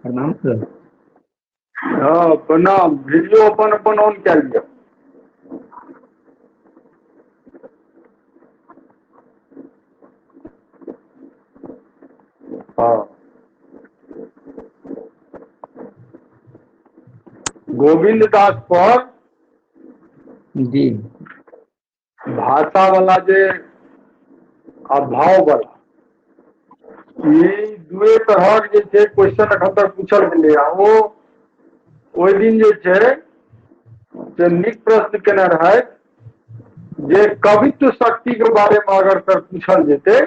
प्रणाम सर। हँ प्रणाम। वीडियो अपन अपन ऑन कए लिअ। हँ, गोविन्द दास पर जी। भाषा वाला जे आ भाव वाला, ई दुए तरहक जे छै क्वेश्चन एखन तक पूछल गेलै आ ओ ओहि दिन जे छै से नीक प्रश्न केने रहथि जे कवित्व शक्ति के बारे में अगर सर पूछल जेतै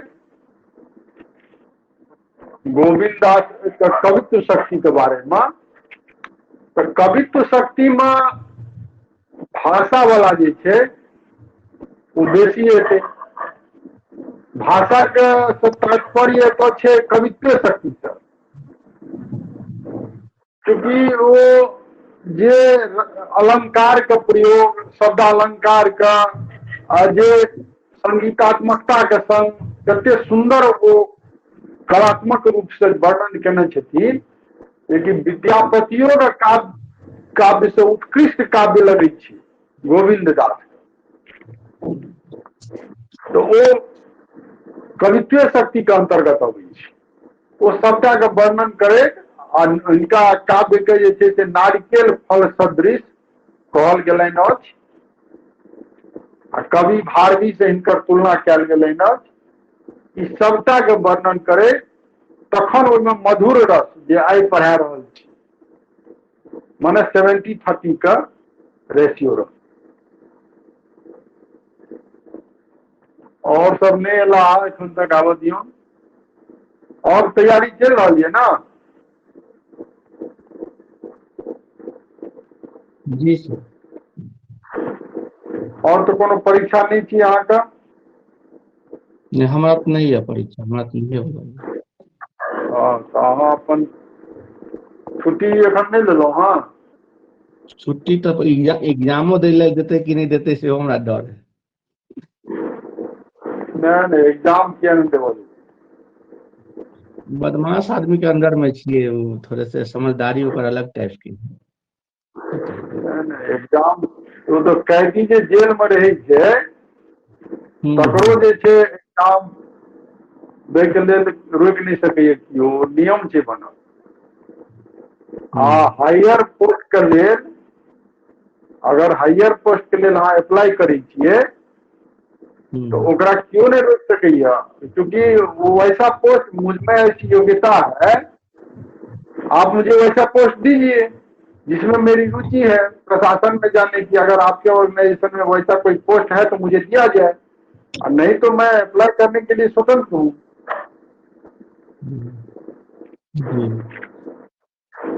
गोविन्द दास के कवित्व शक्ति के बारे में, तऽ कवित्व शक्ति में भाषा वाला जे छै ओ बेसी हेतै। भाषा के तात्पर्य एतऽ छै कवित्व शक्ति से, चूँकि ओ जे अलंकार के प्रयोग, शब्दालंकार के आ जे संगीतात्मकता के संग कते सुंदर ओ कलात्मक रूप से वर्णन केने छथिन, लेकिन विद्यापतियो के काव्य से उत्कृष्ट काव्य लगै छै गोविन्द दास। तऽ ओ कवित्व शक्ति के अंतर्गत अबै छै। ओ सबटा के वर्णन करैत आ हिनका काव्य के जे छै से नारिकेल फल सदृश कहल गेलनि अछि आ कवि भारवी से हिनकर तुलना कयल गेलनि अछि। ई सबटा के वर्णन करैत तखन ओहिमे मधुर रस जे आइ पढ़ा रहल छी, माने 70-30 के रेशियो रह। और सब नहि एला एखन तक, आबऽ दियौ। और तैयारी चलि रहल यऽ ने? जी सर। और तऽ कोनो परीक्षा नहि छी अहाँके? नहि, हमरा तऽ नहि यऽ परीक्षा, हमरा तऽ नहिये होइए। हँ, तऽ अहाँ अपन छुट्टी एखन नहि लेलहुँ हँ? छुट्टी तऽ एग्जामो दै लए देतै कि नहि देतै सेहो हमरा डर है। नहि नहि, एग्जाम किया नहि देबऽ देतै? बदमाश आदमी के अंदर में छियै ओ, थोड़े से समझदारी ओकर अलग टाइप के। नहि नहि, एग्जाम ओ तऽ कैदी जे जेल में रहै छै तकरो जे छै एग्जाम दै के लेल रोकि नहि सकैया केओ, नियम छै बनल। आ हायर पोस्ट के लेल, अगर हायर पोस्ट के लेल अहाँ अप्लाई करै छियै तो ओकरा क्यों नहीं रोक सकैया, क्योंकि वो वैसा पोस्ट मुझ में ऐसी योग्यता है, आप मुझे वैसा पोस्ट दीजिए जिसमें मेरी रुचि है प्रशासन में जाने की। अगर आपके ऑर्गेनाइजेशन में वैसा कोई पोस्ट है तो मुझे दिया जाए, और नहीं तो मैं अप्लाई करने के लिए स्वतंत्र हूँ।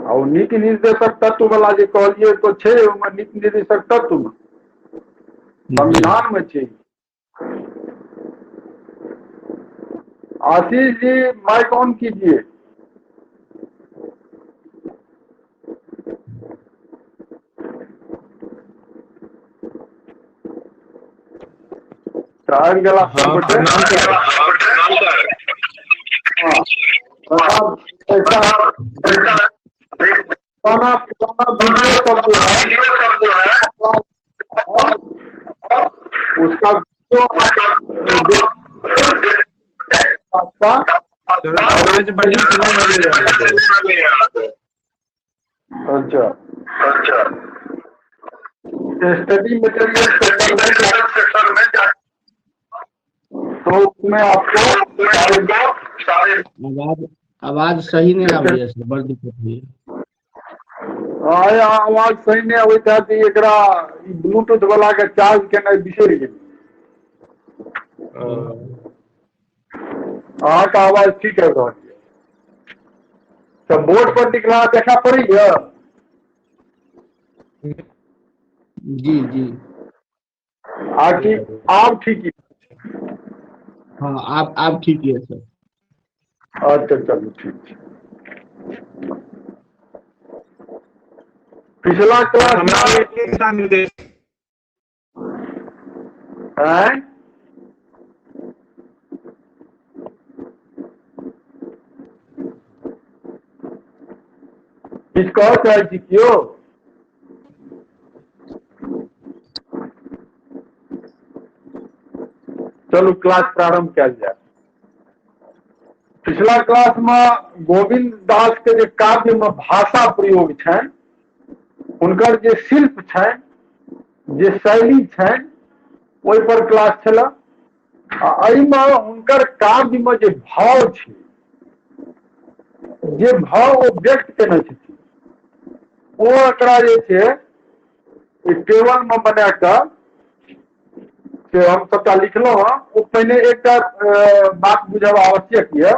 और नीति निर्देशक तत्व वाला जे कहलिए तो छै, ओहिमे नीति निर्देशक तत्व में संविधान में छै। आशीष जी माइक ऑन कीजिए। आबि गेला सब गोटे। हाँ, पैसा पुराना पुराना वीडियो सब जो है उसका अच्छा स्टडी मटेरियल सेक्शन में तो उसमें आपको सारे आवाज सही नहीं आबै है सर, बड़ दिक्कत होइए। आवाज सही नहीं आबैत हैत, एकरा ब्लूटूथ वाला के चार्ज केनाइ बिसरि गेली। अहाँके आवाज ठीक आबि रहल यऽ। तऽ बोर्ड पर लिखला देखा पड़ैया? जी जी। आब ठीक? हाँ, आब ठीक है सर। अच्छा चलू ठीक छै। पिछला क्लास में आँय? किछु कहऽ चाहै छी केओ? चलू क्लास प्रारंभ कयल जाय। पिछला क्लास में गोविंद दास के जे काव्य में भाषा प्रयोग छनि, हुनकर जे शिल्प छनि, जे शैली छनि, ओहि पर क्लास छल। आ एहिमे हुनकर काव्य में जे भाव छै, जे भाव ओ व्यक्त केने छथिन, ओ एकरा जे छै टेबल में बना कऽ से हम सबटा लिखलहुँ हँ। ओ पहिने एकटा बात बुझब आवश्यक यऽ।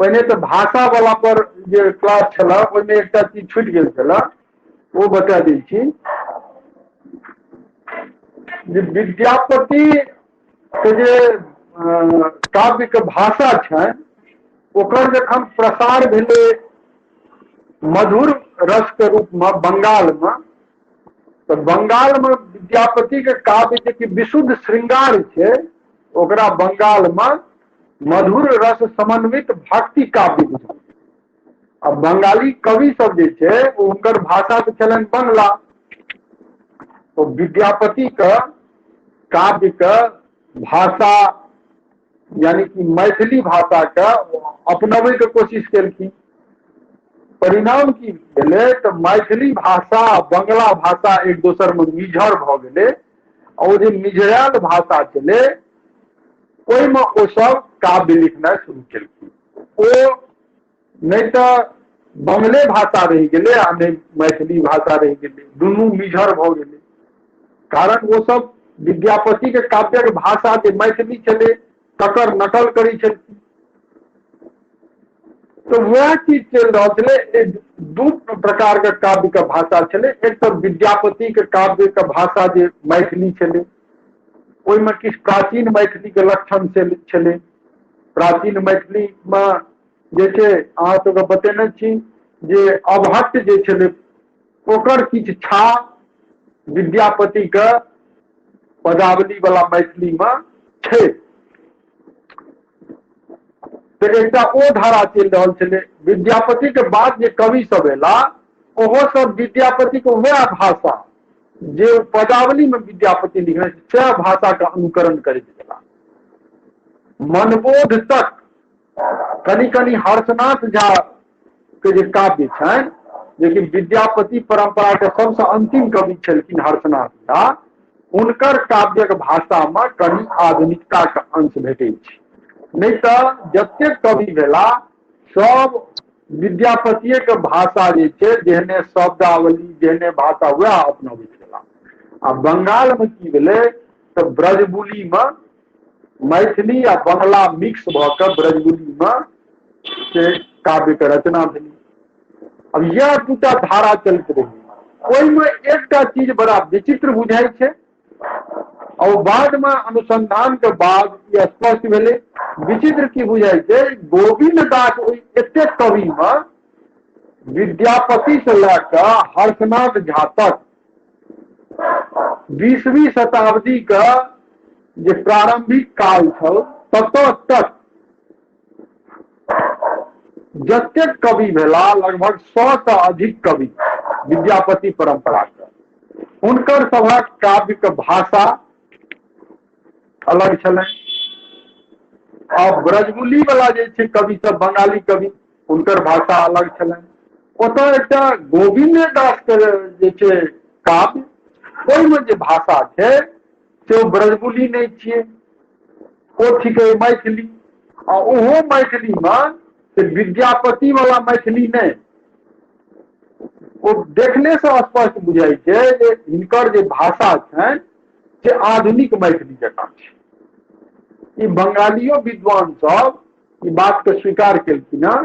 पहिने तऽ भाषा वाला पर जे क्लास छलए ओहिमे एकटा चीज छुटि गेल छलए, ओ बता दै छी जे विद्यापति के जे काव्य के भाषा छनि ओकर जखन प्रसार भेलै मधुर रस के रूप में बंगाल में, तऽ बंगाल में विद्यापति के काव्य जे कि विशुद्ध श्रृंगार छै, ओकरा बंगाल में मधुर रस समन्वित भक्ति काव्य बुझल। आ बंगाली कवि सब जे छै ओ हुनकर भाषा तऽ छलनि बंगला, तो विद्यापति के काव्य के भाषा यानी कि मैथिली भाषा के अपनबै के कोशिश केलखिन। परिणाम की भेलै तऽ मैथिली भाषा आ बंगला भाषा एक दोसर में मिझर भऽ गेलै। आ ओ जे मिझरायल भाषा छलै ओहिमे ओ सब काव्य लिखनाइ शुरू केलखिन। ओ नहि तऽ बंगले भाषा रहि गेलै आ नहि मैथिली भाषा रहि गेलै, दुनू मिझर भऽ गेलै। कारण ओ सब विद्यापति के काव्यक भाषा जे मैथिली छलै तकर नकल करै छलखिन। तऽ वएह चीज चलि रहल छलै। दू प्रकार के काव्य के भाषा छलै। एक तऽ विद्यापति के काव्य के भाषा जे मैथिली छलै, ओहिमे किछु प्राचीन मैथिली के लक्षण छलै। प्राचीन मैथिली मे जे छै अहाँ सबके बतेने छी जे अवहट्ट जे छलै ओकर किछु छा विद्यापति के पदावली वाला मैथिली मे छै। तऽ एकटा ओ धारा चलि रहल छलै। विद्यापति के बाद जे कवि सब एला ओहो सब विद्यापति के वएह भाषा जे पदावली में विद्यापति लिखने सएह भाषा के अनुकरण करैत गेला। मनबोध तक कनि कनि हर्षनाथ झा के जे काव्य छनि, जेकि विद्यापति परंपरा के सबसँ अंतिम कवि छलखिन हर्षनाथ झा, हुनकर काव्यक भाषा में कनि आधुनिकता के अंश भेटै छै। नहि तऽ जतेक कवि भेला सब विद्यापतिये के भाषा जे छै, जेहने शब्दावली जेहने भाषा वएह अपनबैत गेला। आ बंगाल में की भेलै तऽ ब्रजबुली में मैथिली आ बंगला मिक्स भऽ कऽ ब्रजबुली में से काव्य के रचना भेलै। अब यह दूटा धारा चलैत रहै। ओहिमे एकटा चीज बड़ा विचित्र बुझाइ छै और बाद में अनुसंधान के बाद ई स्पष्ट भेलै। विचित्र की बुझाइ छै, गोविंद दास ओहि एतेक कवि में विद्यापति से लऽ कऽ हर्षनाथ झा तक 20वीं शताब्दी के जे प्रारंभिक काल छल ततऽ तक जतेक कवि भेला, लगभग 100 से अधिक कवि विद्यापति परंपरा के, हुनकर सभक काव्य के भाषा अलग छलनि। आ ब्रजबुली वाला जे छै कवि सब, बंगाली कवि, हुनकर भाषा अलग छलनि। ओतऽ एकटा गोविंद दास के जे छै काव्य, ओहिमे जे भाषा छै से ओ ब्रजबुली नहि छियै, ओ थिकै मैथिली। आ ओहो मैथिली में से विद्यापति वाला मैथिली नहि, ओ देखने से स्पष्ट बुझाइ छै जे हिनकर जे भाषा छनि से आधुनिक मैथिली जकाँ छै। ई बंगालियो विद्वान सब ई बात के स्वीकार केलखिन हँ।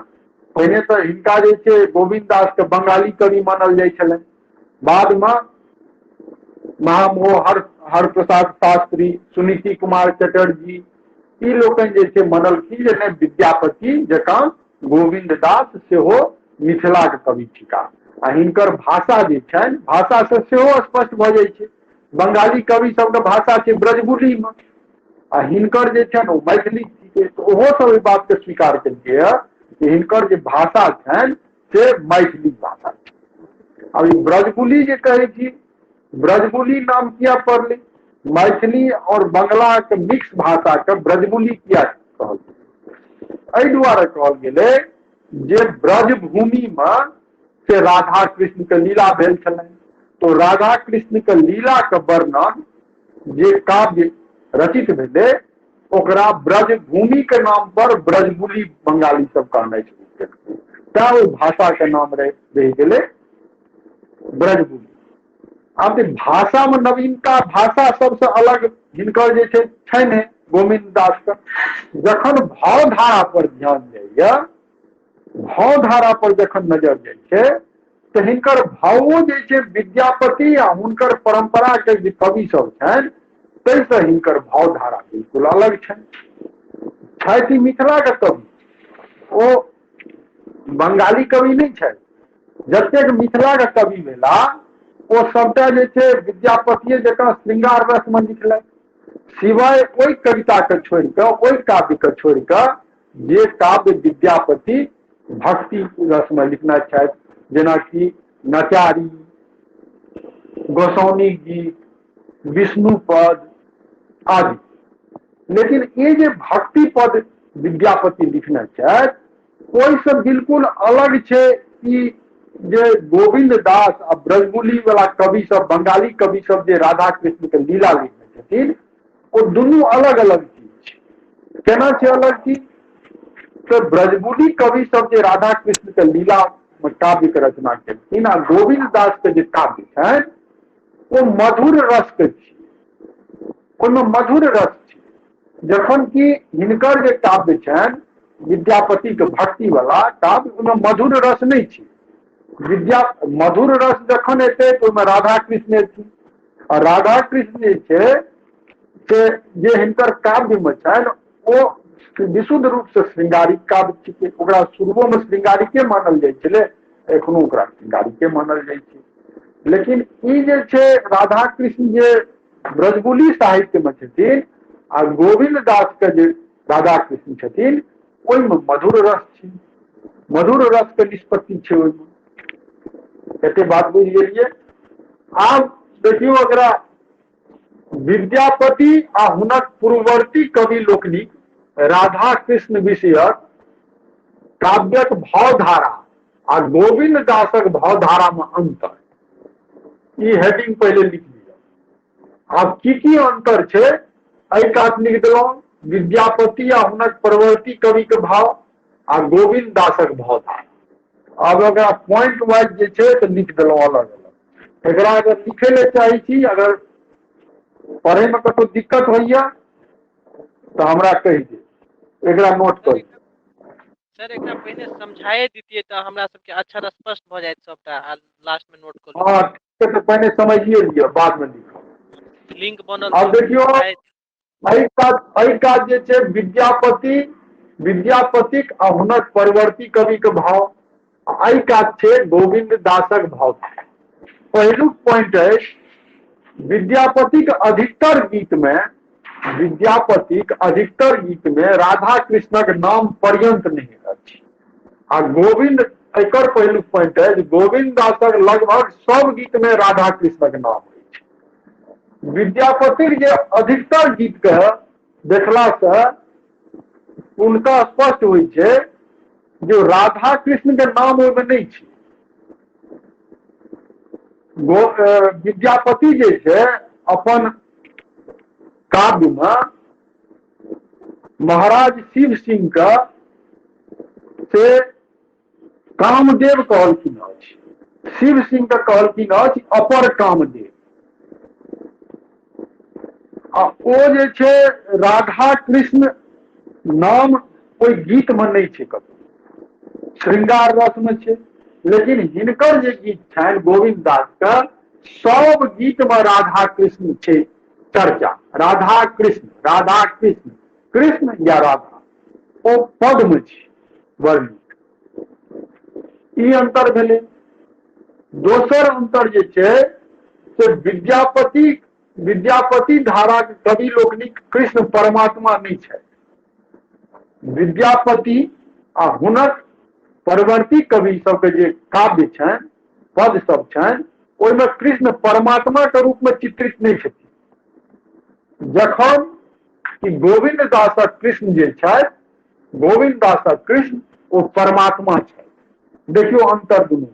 पहिने तऽ हिनका जे छै गोविंद दास के बंगाली कवि मानल जाइ छलनि, बाद में महामोह हरप्रसाद शास्त्री, सुनीति कुमार चटर्जी, ई लोकनि जे छै मनलखिन जे नहि, विद्यापति जकाँ गोविंद दास सेहो मिथिला के कवि थिकाह। आ हिनकर भाषा जे छनि, भाषा से सेहो स्पष्ट भऽ जाइ छै। बंगाली कवि सबके भाषा छै ब्रजबुली में, आ हिनकर जे छनि ओ मैथिली छिकै। तऽ ओहो सब एहि बात के स्वीकार केलकै हँ जे हिनकर जे भाषा छनि से मैथिली भाषा छै। आब ई ब्रजबुली जे कहै छी, ब्रजबुली नाम किया पड़लै? मैथिली और बंगला के मिक्स भाषा के ब्रजबुली किया कहल गेलै? एहि दुआरे कहल गेलै जे ब्रजभूमि मे से राधा कृष्ण के लीला भेल छलनि, तो राधा कृष्ण के लीला के वर्णन जे काव्य रचित भेलै ओकरा ब्रजभूमि के नाम पर ब्रजबुली बंगाली सब कहने शुरू केलकै, तैं ओहि भाषा के नाम रहि गेलै ब्रजबुली। आब भाषा में नवीनता, भाषा सबसे अलग हिनकर जे छै छै ने गोविंद दास के। जखन भावधारा पर ध्यान जाइए, भावधारा पर जखन नजर जाइ छै तऽ हिनकर भावो जे छै विद्यापति आ हुनकर परंपरा के जे कवि सब छनि ताहिसँ हिनकर भावधारा बिल्कुल अलग छनि। छथि मिथिला के कवि, ओ बंगाली कवि नहि छथि। जतेक मिथिला के कवि भेला ओ सबटा जे छै विद्यापतिये जकाँ श्रृंगार रस मे लिखलथि, सिवाय ओहि कविता के छोड़ि कऽ, ओहि काव्य के छोड़ि कऽ जे काव्य विद्यापति भक्ति रस मे लिखने छथि, जेनाकि नचारी, गोसाउनी गीत, विष्णुपद आदि। लेकिन ई जे भक्ति पद विद्यापति लिखने छथि ओहिसँ बिल्कुल अलग छै ई जे गोविंद दास आ ब्रजबुली वाला कवि सब, बंगाली कवि सब जे राधा कृष्ण के लीला लिखने छथिन, ओ दुनू अलग अलग चीज छै। केना छै अलग चीज? तऽ ब्रजबुली कवि सब जे राधा कृष्ण के लीला मे काव्य के रचना केलखिन आ गोविंद दास के जे काव्य छनि ओ मधुर रस के छै, ओहिमे मधुर रस छै। जखन कि हिनकर जे काव्य छनि विद्यापति के भक्ति वाला काव्य, ओहिमे मधुर रस नहि छै। विद्या मधुर रस जखन एतै तऽ ओहिमे राधा कृष्ण एथिन, आ राधा कृष्ण जे छै से जे हिनकर काव्य मे छनि ओ विशुद्ध रूप से श्रृंगारिक काव्य छिकै। ओकरा शुरुओ मे श्रृंगारिके मानल जाइ छलै, एखनो ओकरा श्रृंगारिके मानल जाइ छै। लेकिन ई जे छै राधा कृष्ण जे ब्रजबुली साहित्य मे छथिन आ गोविंद दास के जे राधा कृष्ण छथिन ओहिमे मधुर रस छै, मधुर रस के निष्पत्ति छै ओहिमे। एते बात बुझि गेलियै। आब देखियौ एकरा विद्यापति आ हुनक पूर्ववर्ती कवि लोकनिक राधा कृष्ण विषयक काव्यक भावधारा आ गोविंद दासक भावधारा में अंतर, ई हेडिंग पहिले लिख लिअ। आब की की अंतर छै एहि कात लिख देलहुँ, विद्यापति आ हुनक परवर्ती कवि के भाव आ गोविंद दासक भावधारा। आब एकरा पॉइंट वाइज जे छै तऽ लिख देलहुँ अलग अलग। एकरा अगर लिखै लए चाहै छी, अगर पढ़ै में कतौ दिक्कत होइया तऽ हमरा कहि देब, एकरा नोट कऽ लिअ। सर एकरा पहिने समझाए दितियै तऽ हमरा सबके अक्षर स्पष्ट भऽ जायत सबटा, आ लास्ट में नोट कऽ हँ, ठीक छै, तऽ पहिने समझिए लिअ, बाद में लिखब। लिंक बनल आब देखियौ एहि काज जे छै विद्यापतिक आ हुनक परवर्ती कवि के भाव, एहि काज छै गोविंद दासक भाव। पहिलुक पॉइंट अछि विद्यापतिक अधिकतर गीत में, विद्यापतिक अधिकतर गीत में राधा कृष्णक नाम पर्यंत नहीं अछि, आ गोविंद, एकर पहिलुक पॉइंट अछि गोविंद दासक लगभग सब गीत में राधा कृष्णक नाम अछि। विद्यापतिक जे अधिकतर गीत के देखला से उनका स्पष्ट होइ छै जे राधा कृष्ण के नाम ओहिमे नहि छै। विद्यापति जे छै अपन काव्य में महाराज शिव सिंह के से कामदेव कहलखिन अछि, शिव सिंह के कहलखिन अछि अपर कामदेव, आ ओ जे छै राधा कृष्ण नाम ओहि गीत में नहि छै कतौ, श्रृंगार रस में छै। लेकिन हिनकर जे गीत छनि गोविंद दास के, सब गीत में राधा कृष्ण छै चर्चा, राधा कृष्ण, राधा कृष्ण, कृष्ण या राधा, ओ पद में छै वर्णित। ई अंतर भेलै। दोसर अंतर जे छै से विद्यापति धारा के कवि लोकनिक कृष्ण परमात्मा नहि छथि। विद्यापति आ हुनक परवर्ती कवि सबके जे काव्य छनि, पद सब छनि, ओहिमे कृष्ण परमात्मा के रूप में चित्रित नहि छथिन। जखन कि गोविन्द दासक कृष्ण जे छथि, गोविन्द दासक कृष्ण ओ परमात्मा छथि। देखियौ अंतर दुनू।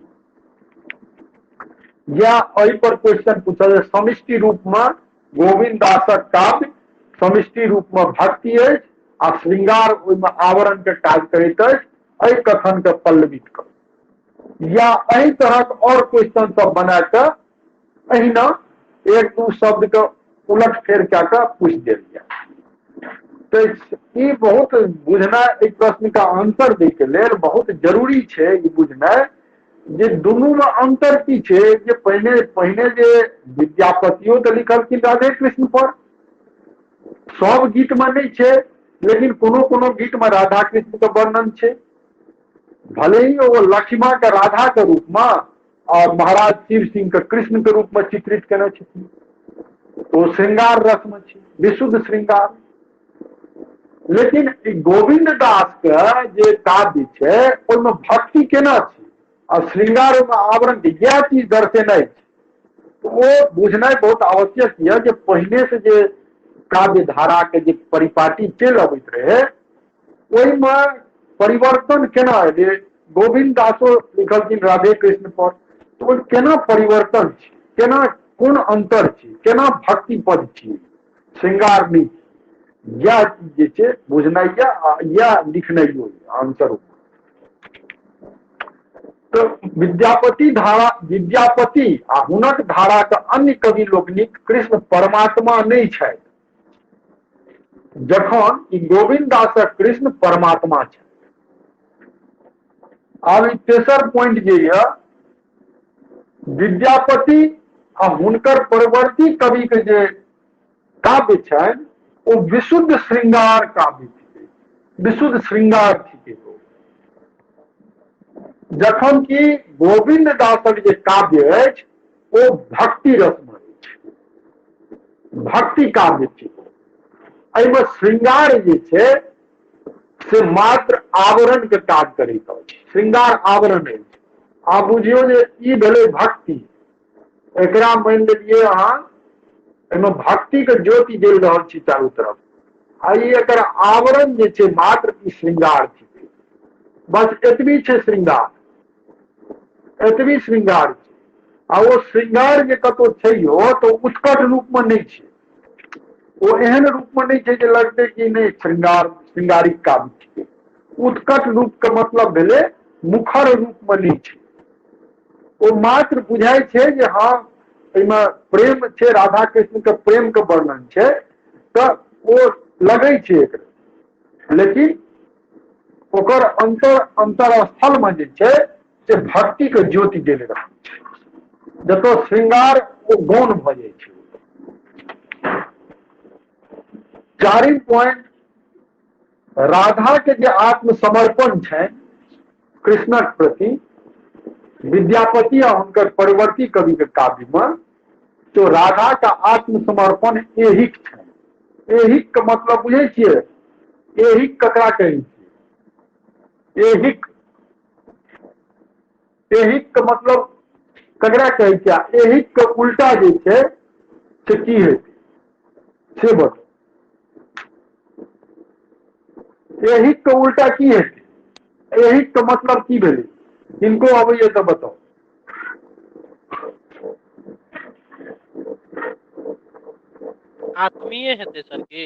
या एहि पर क्वेश्चन पूछल, समिष्टि रूप में गोविन्द दासक काव्य समिष्टि रूप में भक्ति अछि आ श्रृंगार ओहिमे आवरण के काज करैत अछि, एहि कथन के पल्लवित करू। या एहि तरहक और क्वेश्चन सब बना कऽ एहिना एक दू शब्द के उलट फेर कए कऽ पूछि देल जाय। तऽ ई बहुत बुझनाइ, एहि प्रश्न के आंसर दै के लेल बहुत जरूरी छै ई बुझनाइ जे दुनू में अंतर की छै। जे पहिने पहिने जे विद्यापतियो तऽ लिखलखिन राधे कृष्ण पर, सब गीत में नहि छै, लेकिन कोनो कोनो गीत में राधा कृष्ण के वर्णन छै। भले ही ओ लक्ष्मा के राधा के रूप में और महाराज शिव सिंह के कृष्ण के रूप में चित्रित केने छथिन, तो श्रृंगार रस में छै, विशुद्ध श्रृंगार। लेकिन गोविंद दास के जे काव्य छै ओहिमे भक्ति केना छै आ श्रृंगार ओहिमे आवरण के इएह चीज दर्शेनाइ छै। ओ बुझनाइ बहुत आवश्यक यऽ जे पहिने से जे काव्य धारा के जे परिपाटी चलि अबैत रहे ओहिमे परिवर्तन केना एलै। गोविंद दासो लिखलखिन राधे कृष्ण पर, तऽ ओ केना परिवर्तन छै, केना कोन अंतर छै, केना भक्ति पद छियै, श्रृंगार नहि। इएह चीज जे छै बुझनाइ यऽ आ इएह लिखनाइयो यऽ आंसर। तऽ विद्यापति धारा, विद्यापति आ हुनक धारा के अन्य कवि लोकनिक कृष्ण परमात्मा नहि छथि, जखन कि गोविन्द दासक कृष्ण परमात्मा छथि। आब ई तेसर पॉइंट जे यऽ, विद्यापति आ हुनकर परवर्ती कवि के जे काव्य छनि ओ विशुद्ध श्रृंगार काव्य थिकै, विशुद्ध श्रृंगार थिकै ओ। जखन कि गोविन्द दासक जे काव्य अछि ओ भक्ति रसमय अछि, भक्ति काव्य थिक। एहिमे श्रृंगार जे छै से मात्र आवरण के काज करैत अछि, श्रृंगार आवरण अछि। आब बुझियौ जे ई भेलै भक्ति, एकरा मानि लेलियै अहाँ एहिमे भक्ति के ज्योति जलि रहल छी चारू तरफ, आ ई एकर आवरण जे छै मात्र ई श्रृंगार थिकै, बस एतबी छै श्रृंगार, एतबी श्रृंगार छै। आ ओ श्रृंगार जे कतौ छैयो तऽ उत्कट रूप मे नहि छै, ओ एहन रूप मे नहि छै जे लगतै कि नहि श्रृंगार, श्रृंगारिक काव्य छियै। उत्कट रूप के मतलब भेलै मुखर रूप मे नहि छै, ओ मात्र बुझाइ छै जे हँ एहिमे प्रेम छै, राधा कृष्ण के प्रेम के वर्णन छै, तऽ ओ लगै छै एक, लेकिन ओकर अंतर अंतरस्थल मे जे छै से भक्ति के ज्योति जलि रहल छै, जतऽ श्रृंगार ओ गौण भऽ जाइ छै। चारिम पॉइंट, राधा के जे आत्मसमर्पण छै कृष्णक प्रति विद्यापति आ हुनकर परवर्ती कवि के काव्य में, तो राधा का आत्मसमर्पण एहिक छै। एहिक के मतलब बुझै छियै? एहिक ककरा कहै छियै? एहिक, एहिक के मतलब ककरा कहै छियै? एहिक के उल्टा जे छै से की हेतै से बताउ। एहिक के उल्टा की हेतै? एहिक के मतलब की भेलै? किनको अबैया तऽ बताउ। आत्मीय हेतै सर की?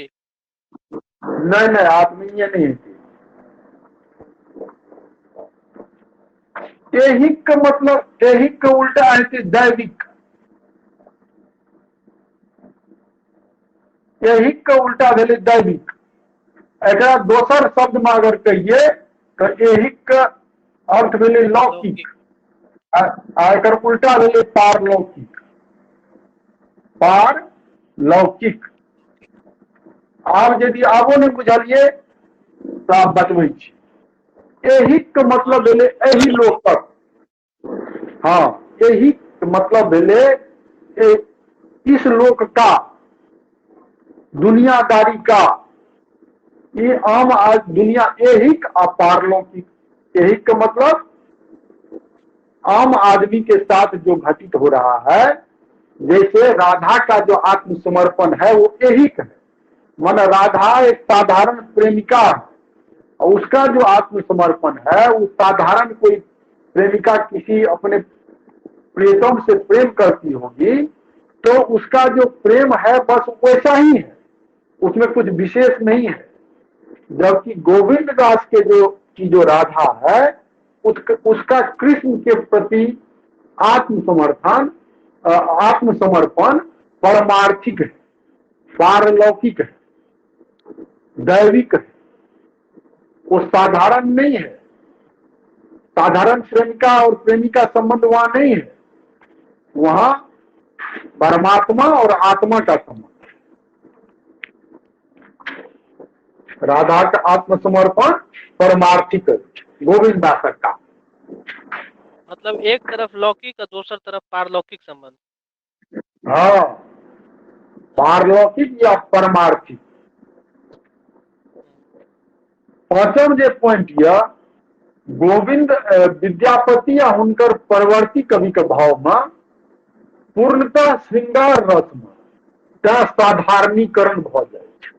नहि नहि, आत्मीय नहि हेतै। एहिक के मतलब, एहिक के उल्टा हेतै दैविक। एहिक के उल्टा भेलै दैविक। एकरा दोसर शब्द में अगर कहिए तऽ एहिक के अर्थ भेलै लौकिक, आ एकर उल्टा भेलै पारलौकिक, पारलौकिक। आब यदि आबो नहि बुझलियै तऽ आब बतबै छी। एहिक के मतलब भेलै एहि लोकक, हाँ एहिक के मतलब भेलै इस लोक का, दुनियादारी का, ई आम आज दुनिया एहिक आ पारलौकिक। ऐहिक का मतलब आम आदमी के साथ जो घटित हो रहा है, जैसे राधा का जो आत्मसमर्पण है वो ऐहिक है। माना राधा एक साधारण प्रेमिका है और उसका जो आत्मसमर्पण है वो साधारण कोई प्रेमिका किसी अपने प्रियतम से प्रेम करती होगी तो उसका जो प्रेम है बस वैसा ही है, उसमें कुछ विशेष नहीं है। जबकि गोविंद दास के जो की जो राधा है उसका कृष्ण के प्रति आत्मसमर्थन आत्मसमर्पण परमार्थिक है, पारलौकिक है, दैविक है, वो साधारण नहीं है। साधारण प्रेमिका और प्रेमी का संबंध वहां नहीं है, वहां परमात्मा और आत्मा का संबंध है। राधा का आत्मसमर्पण परमार्थिक, गोविंद दास का मतलब एक तरफ लौकिक और दोसर तरफ पारलौकिक संबंध। हाँ, पारलौकिक या परमार्थिक। पांचम जे पॉइंट यह गोविंद विद्यापति या हुनकर परवर्ती कवि के भाव में पूर्णतः श्रृंगार रस में तैं साधारणीकरण भ जाइ छै।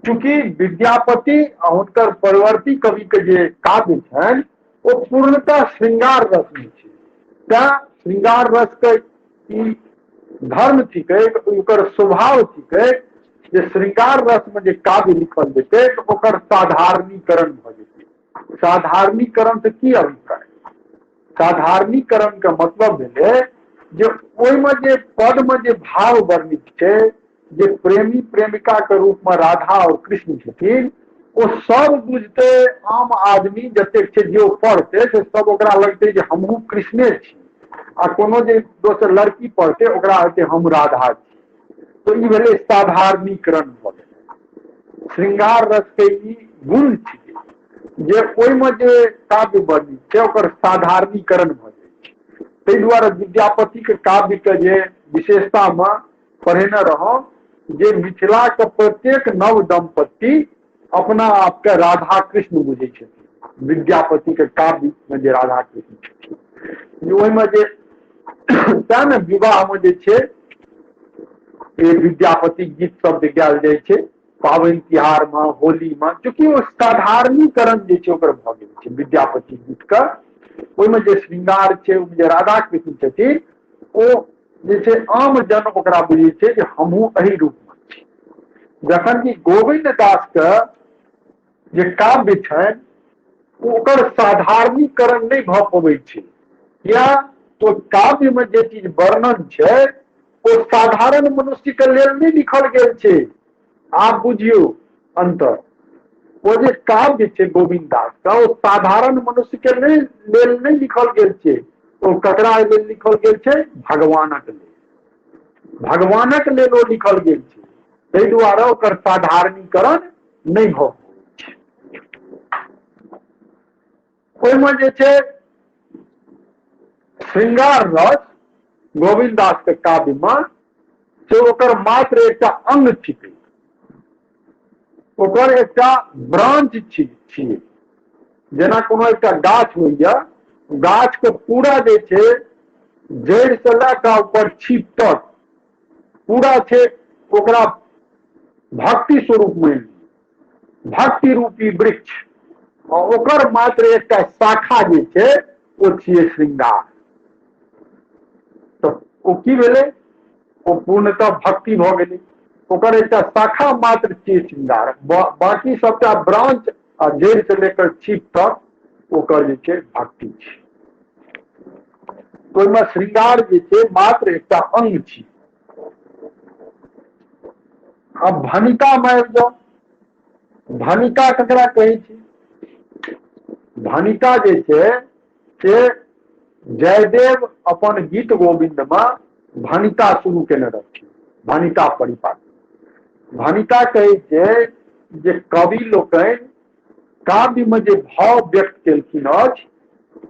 चूंकि विद्यापति आ हुनकर परवर्ती कवि के जे काव्य छनि ओ पूर्णतः श्रृंगार रस में छै, तैं श्रृंगार रस के ई धर्म थिकै, ओकर स्वभाव थिकै जे श्रृंगार रस में जे काव्य लिखल जेतै तऽ ओकर साधारणीकरण भऽ जेतै। साधारणीकरण से की अभिप्राय? साधारणीकरण के मतलब भेलै जे ओहिमे जे पद में जे भाव वर्णित छै, जे प्रेमी प्रेमिका के रूप में राधा और कृष्ण छथिन, ओ सब बुझते आम आदमी जतेक छै जे ओ पढ़तै से सब ओकरा लगतै जे हमहूँ कृष्णे छी, आ कोनो जे दोसर लड़की पढ़तै ओकरा हेतै हम राधा छी। तो ई भेलै साधारणीकरण भऽ गेलै। श्रृंगार रस के ई गुण छियै जे ओहिमे जे काव्य वर्णित छै ओकर साधारणीकरण भऽ जाइ छै। ताहि दुआरे विद्यापति के काव्य के जे विशेषता में पढ़ेने रहौं जे मिथिला के प्रत्येक नव दंपति अपना आप के राधा कृष्ण बुझै छथिन। विद्यापति के काव्य में जे राधा कृष्ण छथिन ओहिमे जे तें ने विवाह में जे छै विद्यापति गीत सब जे गायल जाइ छै पाबनि तिहार में, होली में, चूँकि ओ साधारणीकरण जे छै ओकर भऽ गेल छै विद्यापति गीत के। ओहिमे जे श्रृंगार छै, ओहिमे जे राधा कृष्ण छथिन, ओ जे छै आम जन ओकरा बुझै छै जे हमहूँ एहि रूप में छी। जखन कि गोविंद दास के जे काव्य छनि ओकर साधारणीकरण नहि भऽ पबै छै, किया तो काव्य में जे चीज वर्णन छै ओ साधारण मनुष्य के लेल नहि लिखल गेल छै। आप बुझियौ अंतर, ओ जे काव्य छै गोविंद दास का ओ साधारण मनुष्य के नहि लेल नहि लिखल गेल छै। ओ ककरा लेल लिखल गेल छै? भगवानक लेल। भगवानक लेल ओ लिखल गेल छै, ताहि दुआरे ओकर साधारणीकरण नहि भऽ पबै छै। ओहिमे जे छै श्रृंगार रस गोविंद दास के काव्य में से ओकर मात्र एकटा अंग छिकै, ओकर एकटा ब्रांच छियै। जेना कोनो एकटा गाछ होइया, गाछ के पूरा जे छै जड़ि से लए कऽ ऊपर छीप तक पूरा छै ओकरा भक्ति स्वरूप मानि लियौ, भक्ति रूपी वृक्ष, आ ओकर मात्र एकटा शाखा जे छै ओ छियै श्रृंगार। तऽ ओ की भेलै? ओ पूर्णतः भक्ति भऽ गेलै। ओकर एकटा शाखा मात्र छियै श्रृंगार, बाकी सबटा ब्रांच आ जड़ि से लेकर छीप तक ओकर जे छै भक्ति छै। ओहिमे श्रृंगार जे छै मात्र एकटा अंग छी। आब भणिता मे आबि जाउ। भणिता ककरा कहै छै? भणिता जे छै से जयदेव अपन गीत गोविंद में भणिता शुरू केने रहथिन, भणिता परिपाटी। भणिता कहै छै जे कवि लोकनि काव्य में जे भाव व्यक्त केलखिन अछि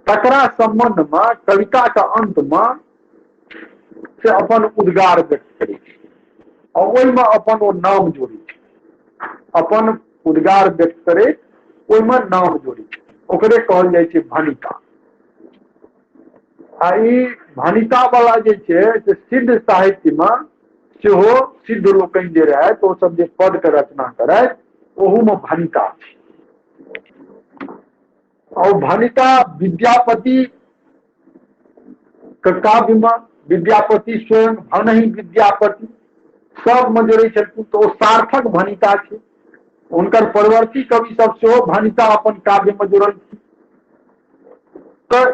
तकरा संबंध में कविता के अंत में से अपन उद्गार व्यक्त करै छै आ ओहिमे अपन ओ नाम जोड़ै छै, अपन उद्गार व्यक्त करैत ओहिमे नाम जोड़ै छै। ओकरे कहल जाइ छै भणिता। आ ई भणिता वाला जे छै से सिद्ध साहित्य मे सेहो सिद्ध लोकनि जे रहथि ओ सब जे पद के रचना करथि ओहू मे भणिता छै। और भणिता विद्यापति के काव्य मे विद्यापति स्वयं भनहि विद्यापति सब मे जोड़ै छलखिन, तऽ ओ सार्थक भणिता छै। हुनकर परवर्ती कवि सब सेहो भणिता अपन काव्य मे जोड़लखिन। तऽ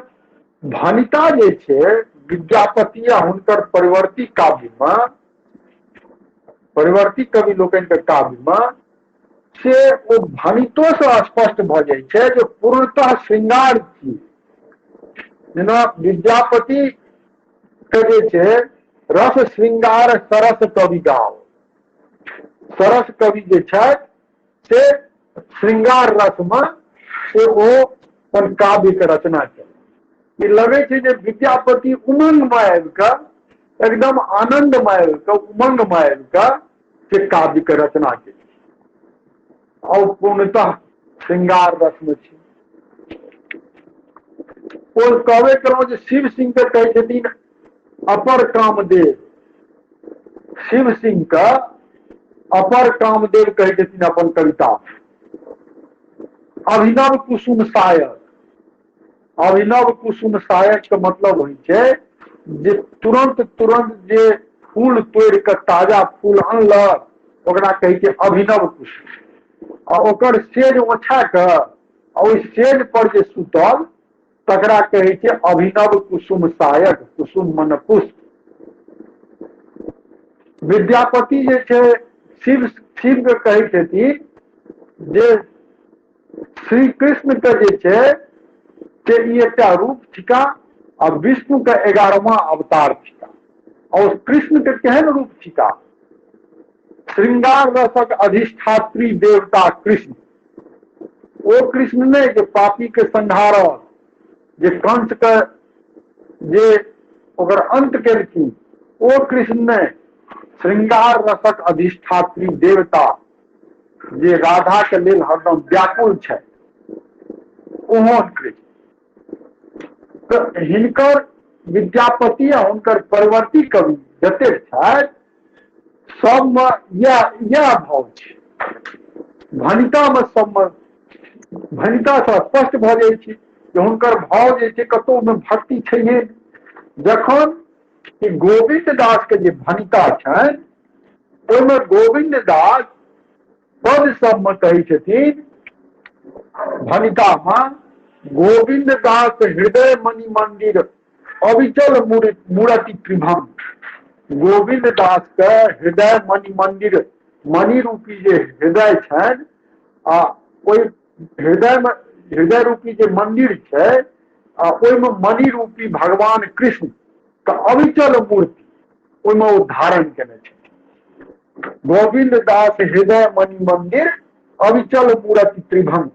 भणिता जे छै विद्यापति आ हुनकर परिवर्ती काव्य मे, परिवर्ती कवि लोकनि के काव्य मे से ओ भणितो से स्पष्ट भऽ जाइ छै जे पूर्णतः श्रृंगार छी। जेना विद्यापति के जे छै रस श्रृंगार सरस कवि गाओ, सरस कवि जे छथि से श्रृंगार रस मे से ओ अपन काव्य के रचना केलनि। ई लगै छै जे विद्यापति उमंग मे आबि कऽ, एकदम आनंद मे आबि कऽ, उमंग मे आबि कऽ से काव्य के रचना केलनि और पूर्णतः श्रृंगार रस मे छै। ओ कहबे केलहुँ जे शिव सिंह के कहै छथिन अपर कामदेव, शिव सिंह के अपर कामदेव कहै छथिन अपन कविता। अभिनव कुसुम सायक, अभिनव कुसुम सायक के मतलब होइ छै जे तुरंत तुरंत जे फूल तोड़ि कऽ ताजा फूल अनलक ओकरा कहै छै अभिनव कुसुम। आ ओकर सेज ओछा कऽ आ ओहि सेज पर जे सुतल तकरा कहै छै अभिनव कुसुम सायक, कुसुम मन पुष्प। विद्यापति जे छै शिव शिव के कहै छथिन जे श्री कृष्ण के जे छै से ई एकटा रूप थिका आ विष्णु के 11वां अवतार थिका। और कृष्ण के केहन रूप थिका? श्रृंगार रसक अधिष्ठात्री देवता कृष्ण। ओ कृष्ण नहि जे पापी के संहारक, जे कंस के जे ओकर अंत केलखिन, ओ कृष्ण नहि, श्रृंगार रसक अधिष्ठात्री देवता जे राधा के लेल हरदम व्याकुल छै, ओहो कृष्ण। तऽ हिनकर विद्यापति आ हुनकर परवर्ती कवि जतेक छथि सबमे इएह भाव छै। भणितामे सबमे भणितासँ स्पष्ट भऽ जाइ छै जे हुनकर भाव जे छै कतहु ओहिमे भक्ति छैहे। जखन कि गोविन्द दास के जे भणिता छनि ओहिमे गोविन्द दास पद सबमे कहै छथिन भणितामे, गोविन्द दास हृदय मणि मंदिर अविचल मूर्ति त्रिभंग। गोविन्द दास के हृदय मणि मंदिर, मणि रूपी जे हृदय छनि आ ओहि हृदय मे हृदय रूपी जे मंदिर छै आ ओहिमे मणि रूपी भगवान कृष्ण के अविचल मूर्ति ओहिमे ओ धारण केने छथिन। गोविन्द दास हृदय मणि मंदिर अविचल मूर्ति त्रिभंग।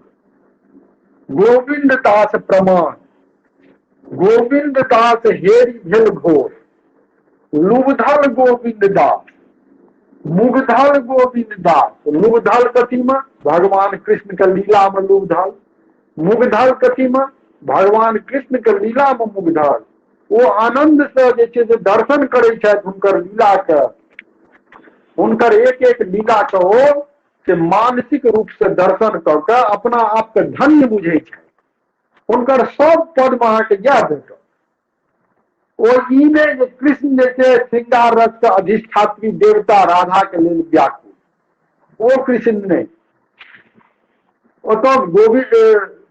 गोविन्द दास प्रमाण, गोविन्द दास हेरी भेल घोर, लुबधल गोविन्द दास, मुग्धल गोविन्द दास। लुबधल कथी में? भगवान कृष्ण के लीला में लुबधल। मुग्धल कथी में? भगवान कृष्ण के लीला में मुग्धल। ओ आनंद से जे छै से दर्शन करै छथि हुनकर लीला के, हुनकर एक एक लीला के ओ से मानसिक रूप से दर्शन कऽ के अपना आप के धन्य बुझै छथि। हुनकर सब पद में अहाँके इएह भेटत। ओ ई नहि जे कृष्ण जे छै श्रृंगार रस के अधिष्ठात्री देवता राधा के लेल व्याकुल, ओ कृष्ण नहि। ओतऽ गोविंद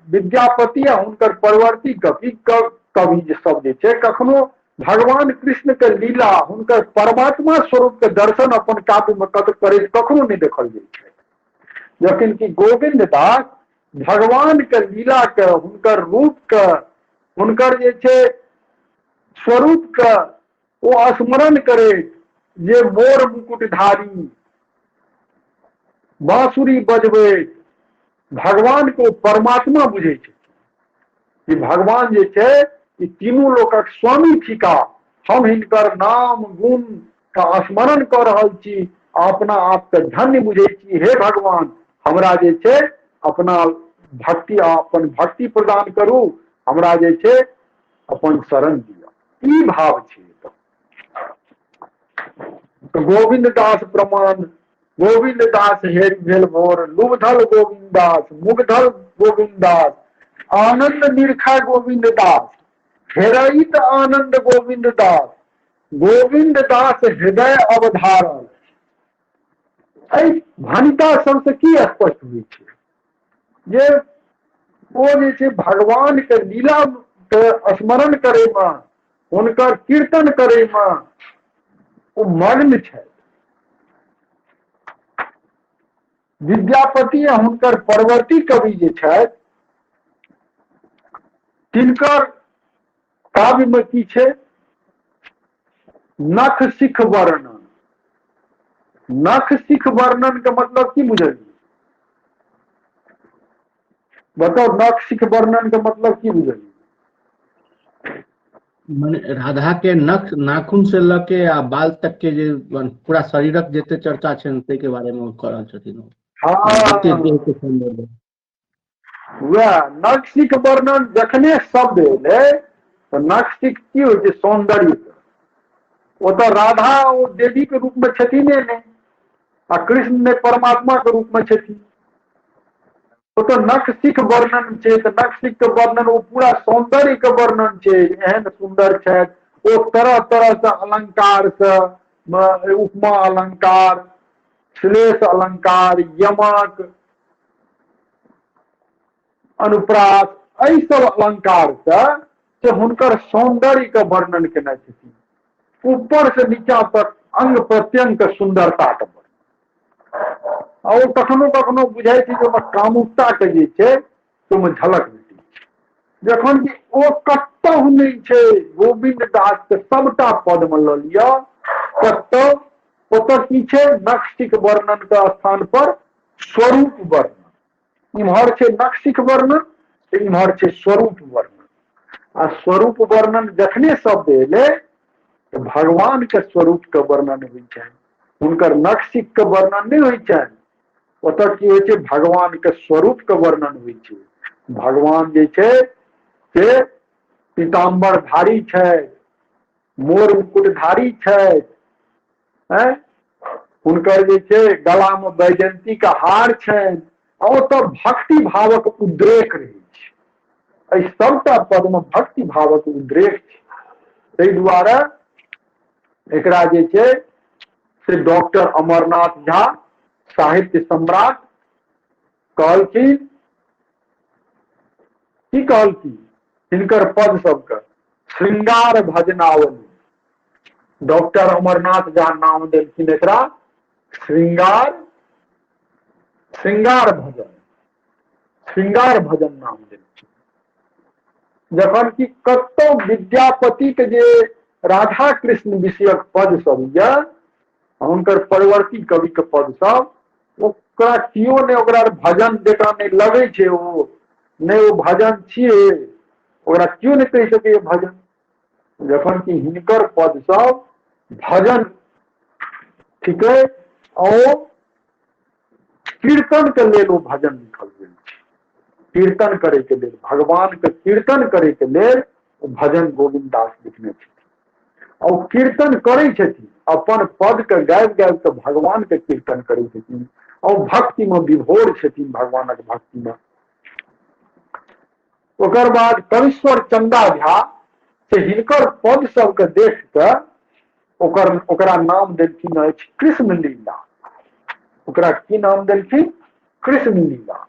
विद्यापति आ हुनकर परवर्ती कवि कवि जे सब जे छै कखनो भगवान कृष्ण के लीला हुनकर परमात्मा स्वरूप के दर्शन अपन काव्य में करैत कखनो नहि देखल जाइ छै। जखन कि गोविंद दास भगवान के लीला के, हुनकर रूप के, हुनकर जे छै स्वरूप के ओ स्मरण करैत जे मोर मुकुटधारी बांसुरी बजबैत भगवान को परमात्मा बुझै छै कि भगवान जे छै ई तीनू लोकक स्वामी थिका, हम हिनकर नाम गुण का स्मरण कऽ रहल छी, अपना आप के धन्य बुझै छी। हे भगवान, हमरा जे छै अपना भक्ति, अपन भक्ति प्रदान करू, हमरा जे छै अपन शरण दिअ, ई भाव छै। तऽ गोविन्द दास प्रमाण, गोविन्द दास हेर भेल भोर, लुबधल गोविन्द दास, मुग्धल गोविन्द दास, आनंद निरखा गोविन्द दास, हेरइत आनंद गोविन्द दास, गोविन्द दास हृदय अवधारल। एहि भनिता सबसँ की स्पष्ट होइ छै जे ओ जे छै भगवान के लीला के स्मरण करे में, हुनकर कीर्तन करे में ओ मग्न छथि। विद्यापति आ हुनकर परवर्ती कवि जे छथि तिनकर काव्य में की छै? नख सिख वर्णन। नख सिख वर्णन के मतलब की बुझलियै? बताउ, नख सिख वर्णन के मतलब की बुझलियै? मने राधा के नख, नाखून से लऽ के आ बाल तक के जे पूरा शरीरक जते चर्चा छै ताहि के बारे में कऽ रहल छथिन। हँ, वएह नख सिख वर्णन जखने शब्द एलै तऽ नख सिख की होइ छै? सौंदर्य। ओतऽ राधा ओ देवी के रूप में छथिन नहि, आ कृष्ण ने परमात्मा के रूप में छथिन। ओतऽ नख सिख वर्णन छै तऽ नख सिख के वर्णन ओ पूरा सौंदर्य के वर्णन छै। एहन सुन्दर छथि ओ, तरह तरह से अलंकार से, उपमा अलंकार, श्लेष अलंकार, यमक, अनुप्रास, एहि सब अलंकार से हुनकर सौंदर्य के वर्णन केने छथिन। ऊपर से नीचा तक अंग प्रत्यंग के सुंदरता के वर्णन। आ ओ कखनो कखनो बुझाइ छै जे ओहिमे कामुकता के जे छै ओहिमे झलक भेटै छै, जखन कि ओ कतहु नहि छै। गोविन्द दास के सबटा पद मे लऽ लिअ, कतहु ओतऽ की छै? नखशिख वर्णन के स्थान पर स्वरूप वर्णन। इम्हर छै नखशिख वर्णन, इम्हर छै स्वरूप वर्णन। आ स्वरूप वर्णन जखने शब्द एलै तऽ भगवान के स्वरूप के वर्णन होइ छनि, हुनकर नखशिख के वर्णन नहि होइ छनि। ओतऽ की होइ छै? भगवान के स्वरूप के वर्णन होइ छै। भगवान जे छै से पीताम्बरधारी छथि, मोर मुकुटधारी छथि, हुनकर जे छै गला में वैजयंती के हार छनि, आ ओतऽ भक्ति भावक उद्रेक रहै छै। एहि सबटा पद में भक्ति भावक उद्रेक छै। ताहि दुआरे एकरा जे छै से डॉक्टर अमरनाथ झा साहित्य सम्राट कहलखिन, की कहलखिन हिनकर पद सबके? श्रृंगार भजनावली। डॉक्टर अमरनाथ झा नाम देलखिन एकरा श्रृंगार, श्रृंगार भजन, श्रृंगार भजन नाम देलखिन। जखन कि कतौ विद्यापति के जे राधा कृष्ण विषयक पद सब यऽ, हुनकर परवर्ती कवि के पद सब, ओकरा केओ नहि ओकरा भजन जकाँ नहि लगै छै, ओ नहि ओ भजन छियै, ओकरा केओ नहि कहि सकैए भजन। जखन कि हिनकर पद सब भजन थिकै, ओ कीर्तन के लेल ओ भजन लिखल गेल छै। कीर्तन करे के लेल, भगवान के कीर्तन करे के लेल ओ भजन गोविन्द दास लिखने छथिन। आ ओ कीर्तन करै छथिन, अपन पद के गाबि गाबि के भगवान के कीर्तन करै छथिन, आ ओ भक्ति में विभोर छथिन, भगवानक भक्ति में। ओकर बाद कवीश्वर चंदा झा से हिनकर पद सबके देख के ओकरा नाम देलखिन अछि कृष्ण लीला। ओकरा की नाम देलखिन? कृष्ण लीला।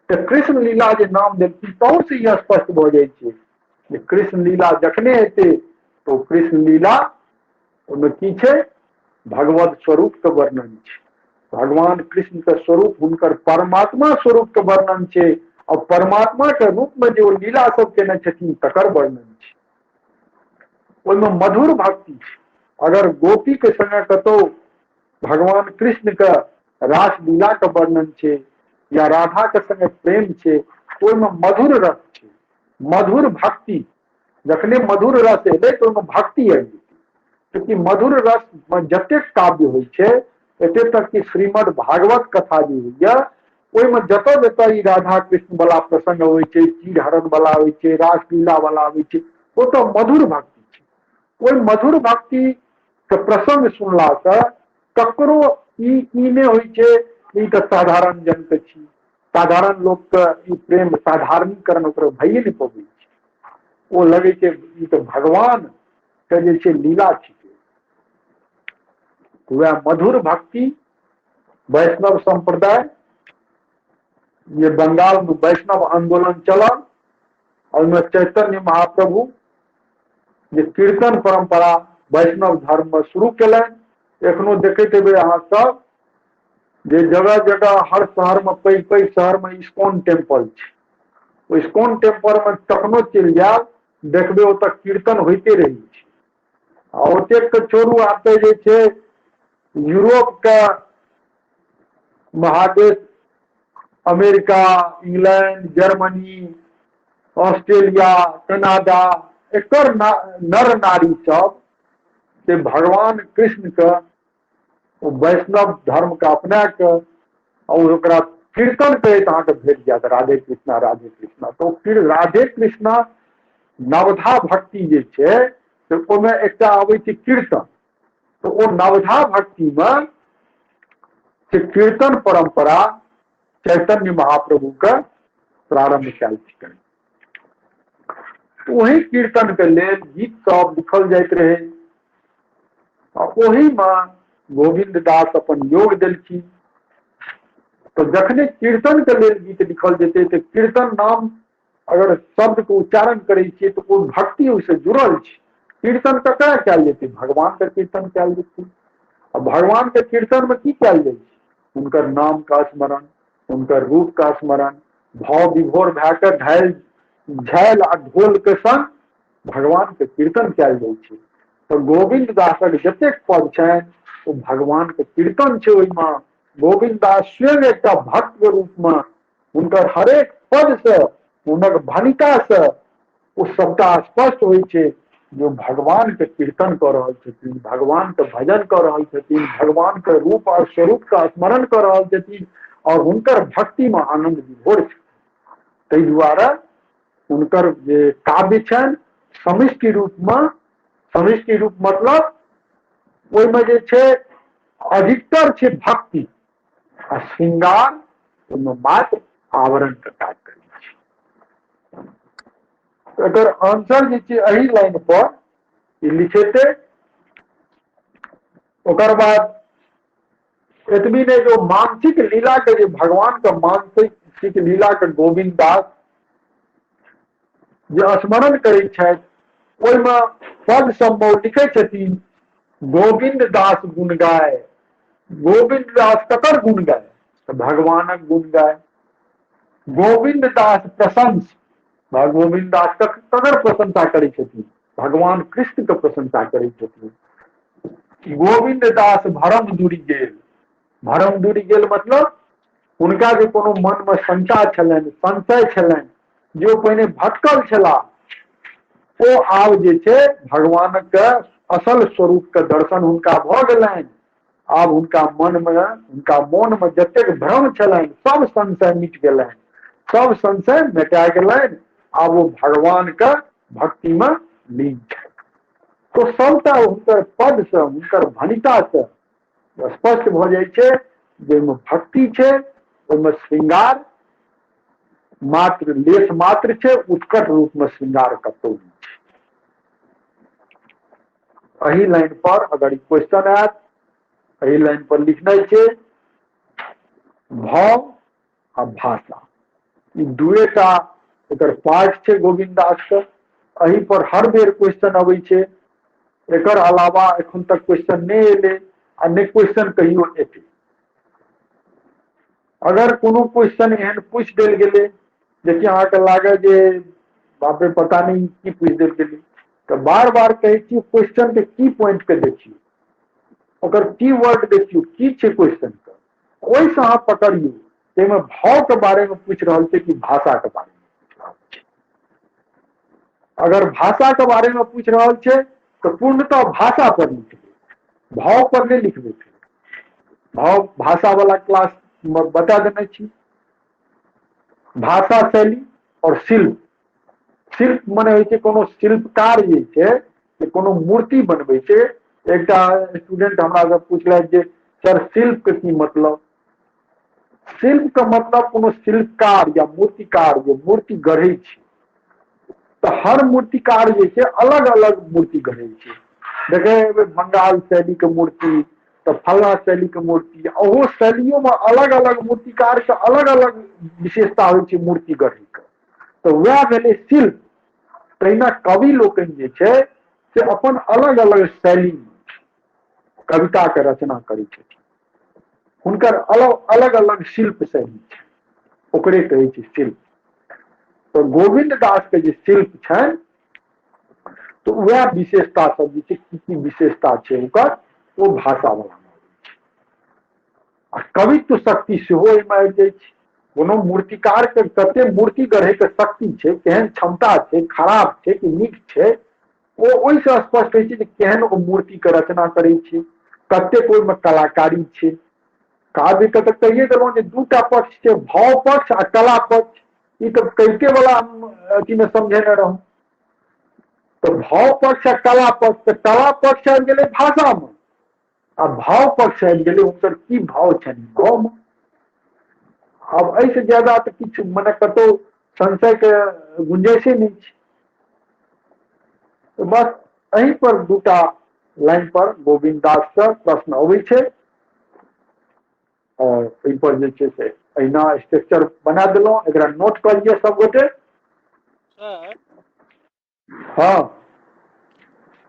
तऽ कृष्ण लीला जे नाम देलखिन तहु से ई स्पष्ट भऽ जाइ छै जे कृष्ण लीला जखने एतै तऽ कृष्ण लीला ओहिमे की छै? भगवत स्वरूप के वर्णन छै, भगवान कृष्ण के स्वरूप, हुनकर परमात्मा स्वरूप के वर्णन छै, और परमात्मा के रूप में जे ओ लीला सब केने छथिन तकर वर्णन छै। ओहिमे मधुर भक्ति छै। अगर गोपी के संगे कतौ भगवान कृष्ण के रास लीला के वर्णन छै या राधा के संगे प्रेम छै, ओहिमे मधुर रस छै, मधुर भक्ति। जखने मधुर रस एलै तऽ ओहिमे भक्ति आबि जेतै। चूँकि मधुर रस में जतेक काव्य होइ छै, एते तक कि श्रीमद् भागवत कथा जे होइया ओहिमे जतऽ जतऽ ई राधा कृष्ण वाला प्रसंग अबै छै, चीर हरण वाला होइ छै, रासलीला वाला अबै छै, ओतऽ मधुर भक्ति छै। ओहि मधुर भक्ति के प्रसंग सुनलासँ ककरो ई नहि होइ छै ई तऽ साधारण जनके छी, साधारण लोकके ई प्रेम साधारणीकरण ओकर भइए नहि पबै छै। ओ लगै छै ई तऽ भगवान के जे छै लीला छिकै। वएह मधुर भक्ति वैष्णव संप्रदाय, जे बंगाल में वैष्णव आंदोलन चलल, ओहिमे चैतन्य महाप्रभु जे कीर्तन परंपरा वैष्णव धर्म में शुरू केलनि। एखनो देखैत हेबै अहाँ सब जे जगह जगह हर शहर में, पैघ पैघ शहर में इस्कॉन टेम्पल छै। ओ इस्कॉन टेम्पल में कखनो चलि जायब, देखबै ओतऽ कीर्तन होइते रहै छै। आ ओतेक तऽ छोड़ू, आब तऽ जे छै यूरोप के महादेश, America, England, Germany, Australia, Canada, एकर नर नारी सब से भगवान कृष्ण के वैष्णव धर्म के अपना के और ओकरा कीर्तन करैत अहाँके भेट जायत, राधे कृष्णा राधे कृष्णा। तऽ फिर राधे कृष्णा नवधा भक्ति जे छै से ओहिमे एकटा अबै छै कीर्तन। तऽ ओ नवधा भक्ति मे से कीर्तन परंपरा चैतन्य महाप्रभु के प्रारंभ कयल छनि। ओहि कीर्तन के लेल गीत सब लिखल जाइत रहे आ ओहि मे गोविंद दास अपन योग देलखिन। तऽ जखने कीर्तन के लेल गीत लिखल जेतै तऽ कीर्तन नाम अगर शब्द के उच्चारण करै छियै तऽ ओ भक्ति ओहिसँ जुड़ल छै। कीर्तन ककरा कयल जेतै? भगवान के कीर्तन कयल जेतै। आ भगवान के कीर्तन मे की कयल जाइ छै? हुनकर नाम का स्मरण, हुनकर रूप का स्मरण, भाव विभोर भए कऽ ढायल झायल आ ढोल के संग भगवान के कीर्तन कयल जाइ छै। तऽ गोविंद दासक जतेक पद छनि ओ भगवान के कीर्तन छै। ओहिमे गोविंद दास स्वयं एकटा भक्त के रूप मे हुनकर हरेक पद से, हुनक भणिता से ओ सबटा स्पष्ट होइ छै जो भगवान के कीर्तन कऽ रहल छथिन, भगवान के भजन कऽ रहल छथिन, भगवान के रूप और स्वरूप के स्मरण कऽ रहल छथिन और हुनकर भक्ति में आनंद विभोर छथिन। ताहि दुआरे हुनकर जे काव्य छनि समिष्टि रूप में, समिष्टि रूप मतलब ओहिमे जे छै अधिकतर छै भक्ति आ श्रृंगार, ओहिमे मात्र आवरण के काज करै छै। एकर आंसर जे छै एहि लाइन पर ई लिखेतै। ओकर बाद एतबी नहि, जो मानसिक लीला के जे भगवान के मानसिक लीला के गोविंद दास जे स्मरण करै छथि ओहिमे पद सम्भव लिखै छथिन गोविंद दास गुण गाय। गोविंद दास ककर गुण गाय? तऽ भगवानक गुण गाय। गोविंद दास प्रशंस, गोविंद दास ककर प्रशंसा करै छथिन? भगवान कृष्ण के प्रशंसा करै छथिन। गोविंद दास भरम दूरि गेल। भरम दूरि गेल मतलब हुनका जे कोनो मन में शंका छलनि, संशय छलनि, जे ओ पहिने भटकल छलाह, ओ आब जे छै भगवान के असल स्वरूप के दर्शन हुनका भऽ गेलनि। आब हुनका मन में, हुनका मोन में जतेक भ्रम छलनि सब संशय मिट गेलनि, सब संशय मेटा गेलनि। आब ओ भगवान के भक्ति में लीन छथि। तो सबटा हुनकर पद से, हुनकर भणिता से स्पष्ट भऽ जाइ छै जे ओहिमे भक्ति छै, ओहिमे श्रृंगार मात्र लेश मात्र छै, उत्कट रूप में श्रृंगार कतौ नहि छै। एहि लाइन पर अगर क्वेश्चन आयत, एहि लाइन पर लिखनाइ छै भाव आ भाषा, ई दुएटा एकर पार्ट छै गोविंद दास के। एहि पर हर बेर क्वेश्चन अबै छै। एकर अलावा एखन तक क्वेश्चन नहि एलै आ नहि क्वेश्चन कहियो एतै। अगर कोनो क्वेश्चन एहन पूछि देल गेलै जेकि अहाँके लागै जे बाप रे पता नहि की पूछि देल गेलै, तऽ बार बार कहै छी क्वेश्चन के की पॉइंट के देखियौ, ओकर की वर्ड देखियौ, की छै क्वेश्चन के, ओहिसँ अहाँ पकड़ियौ ताहिमे भाव के बारे में पूछि रहल छै कि भाषा के बारे में पूछि रहल छै। अगर भाषा के बारे में पूछि रहल छै तऽ पूर्णतः भाषा पर लिखबै, भाव पर नहि लिखबै। भाव भाषा वाला क्लास में बता देने छी। भाषा शैली आओर शिल्प। शिल्प मने होइ छै कोनो शिल्पकार जे छै से कोनो मूर्ति बनबै छै। एकटा स्टूडेंट हमरा से पुछलथि जे सर शिल्पके की मतलब? शिल्पके मतलब कोनो शिल्पकार या मूर्तिकार जे मूर्ति गढ़ै छै, तऽ हर मूर्तिकार जे छै अलग अलग मूर्ति गढ़ै छै। देखै हेबै बंगाल शैलीके मूर्ति तऽ फल्लाँ शैलीके मूर्ति, ओहो शैलियोमे अलग अलग मूर्तिकारके अलग अलग विशेषता होइ छै मूर्ति गढ़ैके, तऽ वएह भेलै शिल्प। तहिना कवि लोकनि जे छै से अपन अलग अलग शैलीमे कविताके रचना करै छथिन, हुनकर अलग अलग अलग शिल्प शैली छै, ओकरे कहै छै शिल्प। तऽ गोविन्द दासके जे शिल्प छनि तऽ वएह विशेषता सब जे छै, की की विशेषता छै ओकर, ओ भाषा वाला मे आबै छै। आ कवित्व शक्ति सेहो एहिमे आबि जाइ छै। कोनो मूर्तिकार के कते मूर्ति गढ़े के शक्ति छै, केहन क्षमता छै, खराब छै कि नीक छै, ओ ओहिसँ स्पष्ट होइ छै जे केहन ओ मूर्ति के रचना करै छै, कतेक ओहिमे कलाकारी छै। काव्यके तऽ कहिए देलहुँ जे दूटा पक्ष छै, भाव पक्ष आ कला पक्ष। ई तऽ कविते वाला हम अथीमे समझेने रहूँ। तऽ भाव पक्ष आ कला पक्ष, तऽ कला पक्ष आबि गेलै भाषामे आ भाव पक्ष आबि गेलै हुनकर की भाव छनि भावमे। आब एहिसँ ज्यादा तऽ किछु मने कतहु संशयके गुंजाइशे नहि छै। तऽ बस एहि पर दूटा लाइन पर गोविन्द दाससँ प्रश्न अबै छै और एहि पर जे छै से एहिना स्ट्रक्चर बना देलहुँ। एकरा नोट कऽ लिअ सब गोटे। सर हँ,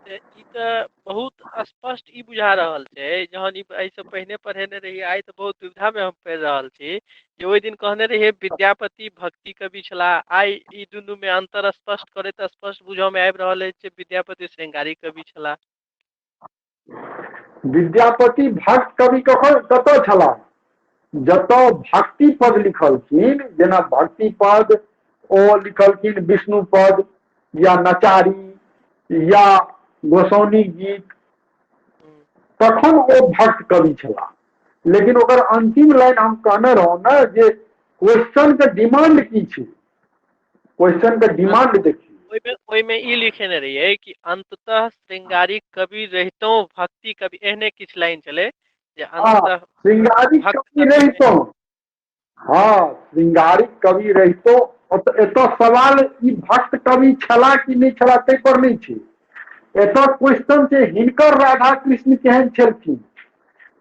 ई तऽ बहुत स्पष्ट ई बुझा रहल छै। जहन ई एहिसँ पहिने पढ़ेने रहियै, आइ तऽ बहुत दुविधा मे हम पढ़ि रहल छी जे ओहि दिन कहने रहियै विद्यापति भक्ति कवि छलाह, आइ ई दुनू मे अंतर स्पष्ट करैत स्पष्ट बुझऽ मे आबि रहल अछि जे विद्यापति श्रृंगारिक कवि छलाह। विद्यापति भक्त कवि कखन कतऽ छलाह? जतऽ भक्ति पद लिखलखिन, जेना भक्ति पद ओ लिखलखिन विष्णु पद या नचारी या गोसाउनी गीत, तखन ओ भक्त कवि छलाह। लेकिन ओकर अंतिम लाइन हम कहने रहौं ने जे क्वेश्चन के डिमांड की छै, क्वेश्चन के डिमांड देखियौ। ओहिमे ई लिखेने रहियै कि अंततः श्रृंगारिक कवि रहितहुँ भक्ति कवि, एहने किछु लाइन छलै जे अंततः श्रृंगारिक कवि रहितहुँ, हँ श्रृंगारिक कवि रहितो। एतऽ सवाल ई भक्त कवि छलाह कि नहि छलाह ताहि पर नहि छै। एतऽ क्वेश्चन छै हिनकर राधा कृष्ण केहन छलखिन।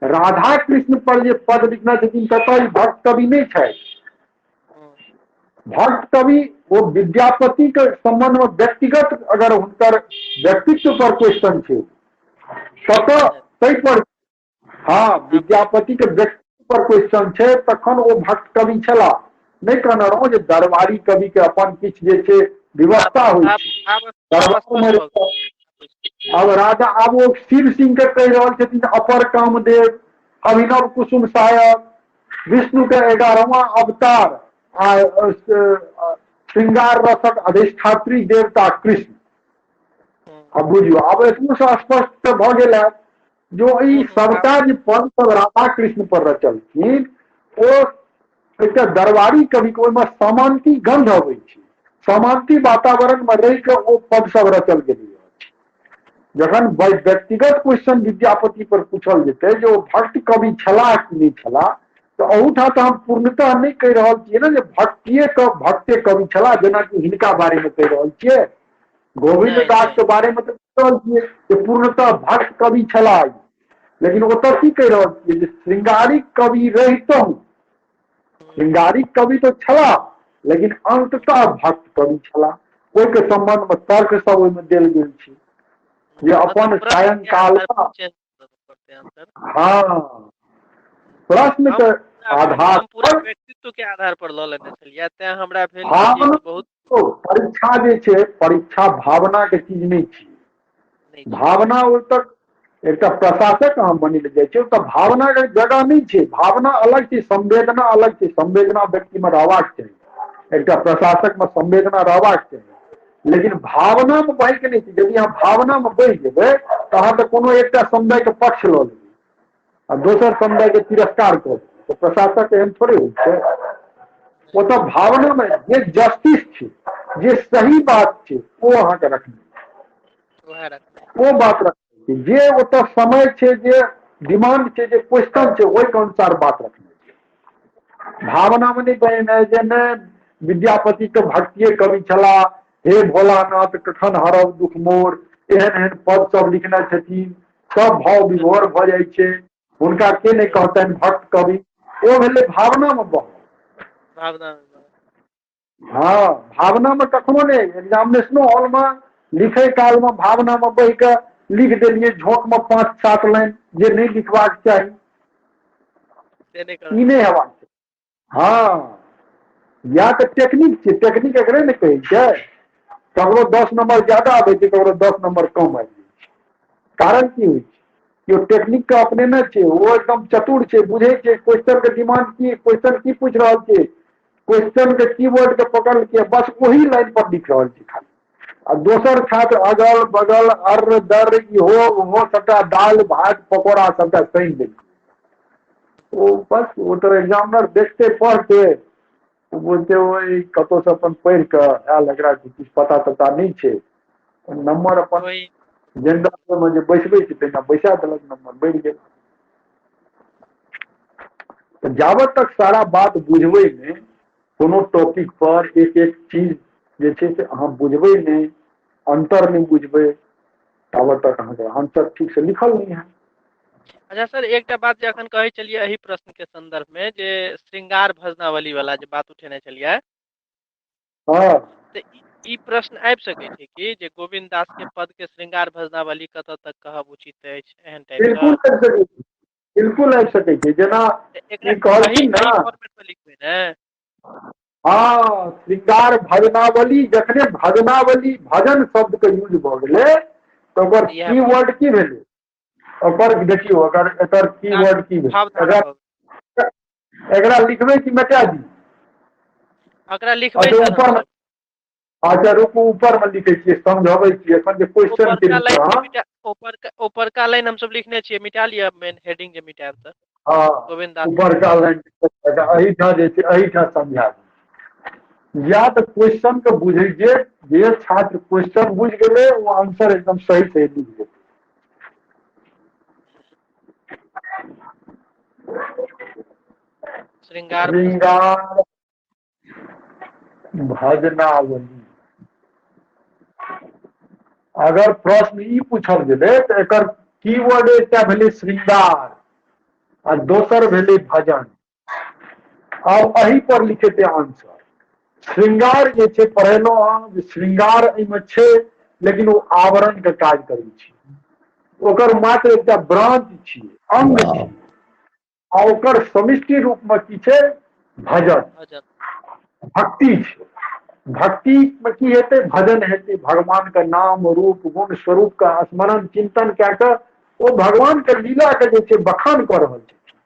राधा कृष्ण पर जे पद लिखने छथिन ततऽ ई भक्त कवि नहि छथि। भक्त कवि ओ विद्यापति के संबंध में व्यक्तिगत अगर हुनकर व्यक्तित्व पर क्वेश्चन छै ततऽ ताहि पर, हँ विद्यापति के व्यक्तित्व पर क्वेश्चन छै तखन ओ भक्त कवि छलाह। नहि कहने रहौं जे दरबारी कवि के अपन किछु जे छै व्यवस्था होइ छै। दरबार में आब राजा, आब ओ शिव सिंह के कहि रहल छथिन अपर कामदेव, अभिनव कुसुम सायक, विष्णु के 11वां अवतार आ श्रृंगार रसक अधिष्ठात्री देवता कृष्ण। आब बुझियौ, आब एतबो से स्पष्ट तऽ भऽ गेल है जो ई सबटा जे पद सब राधा कृष्ण पर रचलखिन ओ एकटा दरबारी कवि के ओहिमे सामंती गंध अबै छै। सामंती वातावरण में रहि के ओ पद सब रचल गेलै अछि। जखन व्यक्तिगत क्वेश्चन विद्यापति पर पूछल जेतै जे ओ भक्त कवि छलाह कि नहि छलाह, तऽ अहूठाम तऽ हम पूर्णतः नहि कहि रहल छियै ने जे भक्तिये के भक्ते कवि छलाह, जेनाकि हिनका बारे मे कहि रहल छियै। गोविन्द दास के बारे मे तऽ कहि रहल छियै जे पूर्णतः भक्त कवि छलाह, लेकिन ओतऽ की कहि रहल छियै जे श्रृंगारिक कवि रहितहुँ, श्रृंगारिक कवि तऽ छलाह लेकिन अंततः भक्त कवि छलाह। ओहिके संबंध मे तर्क सब ओहिमे देल गेल छै जे अपन सायंकाल, हँ प्रश्न के आधार पूरा व्यक्तित्व के आधार पर लऽ लेने छलियै, तें हमरा भेल बहुत परीक्षा जे छै, परीक्षा भावना के चीज नहि छै। भावना ओहि तक एकटा प्रशासक अहाँ बनि जाइ छै, ओतऽ भावना के जगह नहि छै। भावना अलग छै, संवेदना अलग छै। संवेदना व्यक्ति मे रहबाक चाही, एकटा प्रशासक मे संवेदना रहबाक चाही, लेकिन भावना मे बहै के नहि छै। यदि अहाँ भावना मे बहि जेबै तऽ अहाँ तऽ कोनो एकटा समुदाय के पक्ष लऽ लेबै आ दोसर समुदाय के तिरस्कार कऽ देबै, तऽ प्रशासक एहन थोड़े होइ छै। ओतऽ भावनामे जे जस्टिस छै, जे सही बात छै, ओ अहाँके रखने, ओ बात रखने छै। जे ओतऽ समय छै, जे डिमांड छै, जे क्वेश्चन छै, ओहिके अनुसार बात रखने छै। भावनामे नहि बनेनाइ जे नहि विद्यापतिके भक्तिये कवि छलाह, हे भोलानाथ कखन हरब दुख मोर, एहन एहन पद सब लिखने छथिन, सब भाव विभोर भऽ जाइ छै, हुनका के नहि कहतनि भक्त कवि। ओ भेलै भावनामे बहल। हँ, भावनामे कखनो नहि। एग्जामिनेशनो हॉलमे लिखै कालमे भावनामे बहि कऽ लिख देलियै झोंकमे 5-7 लाइन जे नहि लिखबाक चाही, ई नहि हेबाक चाही। हँ, इएह तऽ टेक्निक छै। टेक्निक एकरे ने कहै छै। ककरो 10 नम्बर ज्यादा आबै छै, ककरो 10 नम्बर कम आबि जाइ छै। कारण की होइ छै? ओ टेक्निक के अपनेने छै, ओ एकदम चतुर छै, बुझै छै क्वेश्चन के डिमांड की, क्वेश्चन की पूछि रहल छै, क्वेश्चन के कीवर्ड के पकड़लकै, बस ओही लाइन पर लिख रहल छै खाली। आ दोसर छात्र अगल बगल अर्र दर्र इहो ओहो सबटा दालि भात पकौड़ा सबटा सहि देलकै। ओ बस ओ तऽ एग्जामिनर देखते पढ़ते ओ बोलते ओहि कतहुसँ अपन पढ़ि कऽ आयल, एकरा किछु पता तता नहि छै। नम्बर अपन जेनरल मे जे बैसबै छै तहिना बैसा देलक, नम्बर बढ़ि गेल। तऽ जाबत तक सारा बात बुझबै नहि, कोनो टॉपिक पर एक एक चीज जे छै से अहाँ बुझबै नहि, अन्तर नहि बुझबै, ताबत तक अहाँके आंसर ठीक से लिखल नहि हैत। अच्छा सर, एकटा बात जे अखन कहै छलियै एहि प्रश्न के संदर्भ में, जे श्रृंगार भजनावली वाला जे बात उठेने छलियै, हँ, तऽ ई प्रश्न आबि सकै छै कि जे गोविन्द दास के पद के श्रृंगार भजनावली कतऽ तक कहब उचित अछि, एहन टाइप? बिल्कुल आबि सकै छै, बिल्कुल आबि सकै छै। जेना ई कहलखिन ने, लिखबै ने। हँ, श्रृंगार भजनावली, जखने भजनावली भजन शब्द के यूज भऽ गेलै तऽ ओकर कीवर्ड की भेलै? ओकर देखियौ, एकर एकर कीवर्ड की भेलै? एकरा लिखबै कि मेटा दी? एकरा लिखबै। ऊपर, अच्छा रुकू, ऊपर मे लिखै छियै, समझबै छियै एखन जे क्वेश्चन केलकै। ऊपरका लाइन हमसब लिखने छियै, मिटा लिअ, मेन हेडिंग जे मिटायब तऽ। हँ, ऊपरका लाइन एहिठाम जे छै एहिठाम समझा दी। या तऽ क्वेश्चन के बुझै, जे जे छात्र क्वेश्चन बुझि गेलै ओ आंसर एकदम सही सही लिख देतै। श्रृंगार श्रृंगार भजनावली, अगर प्रश्न ई पूछल गेलै तऽ एकर कीवर्ड एकटा भेलै श्रृंगार आ दोसर भेलै भजन। आब एहि पर लिखेतै आंसर। श्रृंगार जे छै, पढ़ेलहुँ हँ जे श्रृंगार एहिमे छै, लेकिन ओ आवरण के काज करै छै, ओकर मात्र एकटा ब्रांच छियै, अंग छियै, आ ओकर समिष्टि रूपमे की छै? भजन, भक्ति छै। भक्ति में की हेतै? भजन हेतै। भगवान के नाम रूप गुण स्वरूप के स्मरण चिंतन कए कऽ ओ भगवान के लीला के जे छै बखान कऽ रहल छथिन,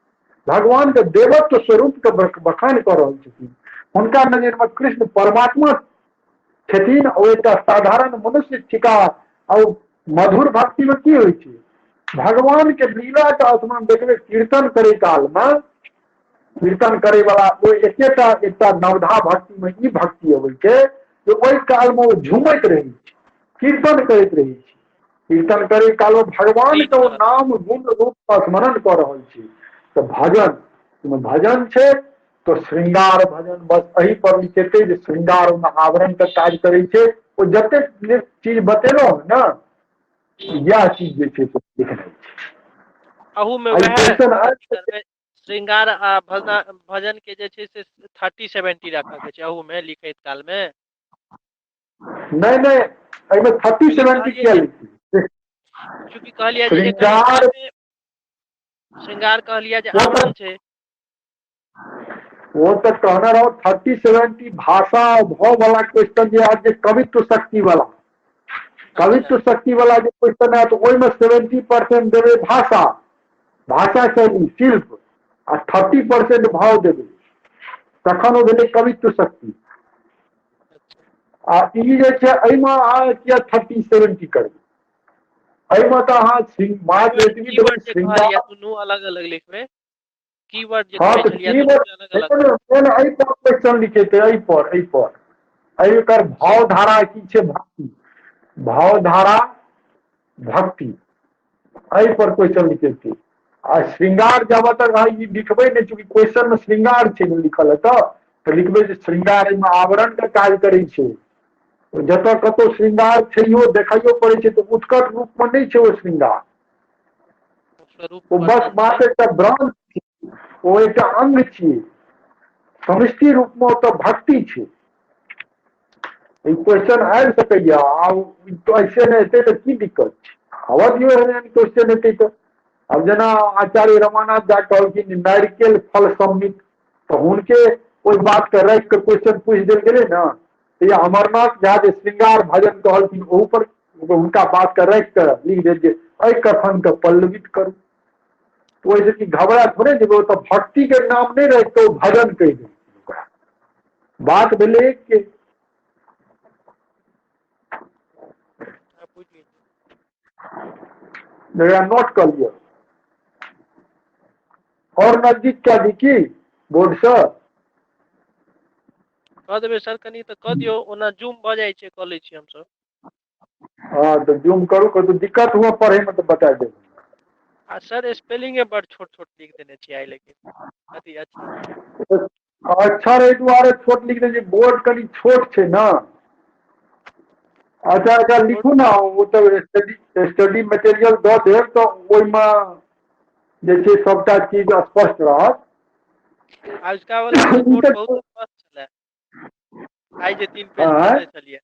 भगवान के देवत्व स्वरूप के बखान कऽ रहल छथिन। हुनका नजर में कृष्ण परमात्मा छथिन, ओ एकटा साधारण मनुष्य छिका। आ मधुर भक्ति में की होइ छै? भगवान के लीला के स्मरण। देखबै कीर्तन करे काल में, कीर्तन करे वाला ओ एकेटा एकटा नवधा भक्ति में ई भक्ति अबै छै जे ओहि काल में ओ झूमैत रहै छै, कीर्तन करैत रहै छै। कीर्तन करे काल में भगवान के ओ नाम गुण रूप का स्मरण कऽ रहल छै। तऽ भजन भजन छै तो श्रृंगार भजन, बस एहि पर लिखेतै जे श्रृंगार ओहिमे आवरण के काज करै छै। ओ जतेक चीज बतेलहुँ ने, इएह चीज जे छै से लिखनाइ छै। अहूमे वएह श्रृंगार आ भजना भजन के जे छै से 30-70 राखऽ के छै अहूमे लिखैत काल मे? नहि नहि, एहिमे 30-70 किया लिखी? चूँकि कहलियै जे श्रृंगार श्रृंगार कहलियै जे आवरण छै। ओ तऽ कहने रहौ 30-70 भाषा भाव वाला क्वेश्चन जे आयत, जे कवित्व शक्ति वाला, कवित्व शक्ति वाला जे क्वेश्चन आयत, ओहिमे 70% देबै भाषा, भाषा शैली, शिल्प, आ 30% भाव देबै, तखन ओ भेलै कवित्व शक्ति। आ ई जे छै एहिमे अहाँ किया 30-70 करबै? एहिमे तऽ अहाँ मात्र एतबी देबै श्रृंगार। दुनू अलग अलग लिखबै। कीवर्ड जे हँ कहै तऽ छलियै कीवर्ड दुनू अलग अलग। देखियौ ने, मेन एहि पर क्वेश्चन लिखेतै, एहि पर, एहि पर, एहि एकर भावधारा की छै, भक्ति, भावधारा भक्ति, एहि पर क्वेश्चन लिखेतै। आ श्रृंगार जाबत तक अहाँ ई लिखबै नहि, चूँकि क्वेश्चन मे श्रृंगार छै ने लिखल एतऽ, तऽ लिखबै जे श्रृंगार एहिमे आवरण के काज करै छै। जतऽ कतौ श्रृंगार छैयो देखाइयो पड़ै छै तऽ उत्कट रूप मे नहि छै ओ श्रृंगार, स्वरूप ओ बस वर्णन छै। मात्र एकटा ब्रांच छियै, ओ एकटा अंग छियै, समष्टि रूप मे ओतऽ भक्ति छै। ई क्वेश्चन आबि सकैया, आ ऐसे नहि एतै तऽ की दिक्कत छै, आबऽ दियौ एहन एहन क्वेश्चन एतै तऽ। आब जेना आचार्य रमानाथ झा कहलखिन नारिकेल फल सम्मित, तऽ हुनके ओहि बात के राखि कऽ क्वेश्चन पूछि देल गेलै ने। तऽ अमरनाथ झा जे श्रृंगार भजन कहलखिन ओहू पर हुनका बात के राखि कऽ लिख देल जे एहि कथन के पल्लवित करू। तऽ ओहिसँ कि घबरा थोड़े जेबै, ओतऽ भक्ति के नाम नहि राखि कऽ ओ भजन कहि देलखिन ओकरा, बात भेलै एक के। नोट कऽ लिअ और नजदीक कए दी की बोर्ड से? कऽ देबै सर कनि तऽ कऽ दियौ, ओना जूम भऽ जाइ छै, कऽ लै छियै हमसब। हँ तऽ जूम करू, कतौ दिक्कत हुए पढ़ैमे तऽ बता देब। आ सर स्पेलिंगे बड़ छोट छोट लिख देने छियै आइ, लेकिन अथी अच्छा अक्षर एहि दुआरे छोट लिख देने बोर्ड कनि छोट छै ने। अच्छा अच्छा लिखू ने, ओ तऽ स्टडी मटेरियल दऽ देब तऽ ओहिमे जे छै सबटा चीज स्पष्ट रहत। आजुका वाला नोट बहुत स्पष्ट छलै, आइ जे 3 पेज भेजने छलियै,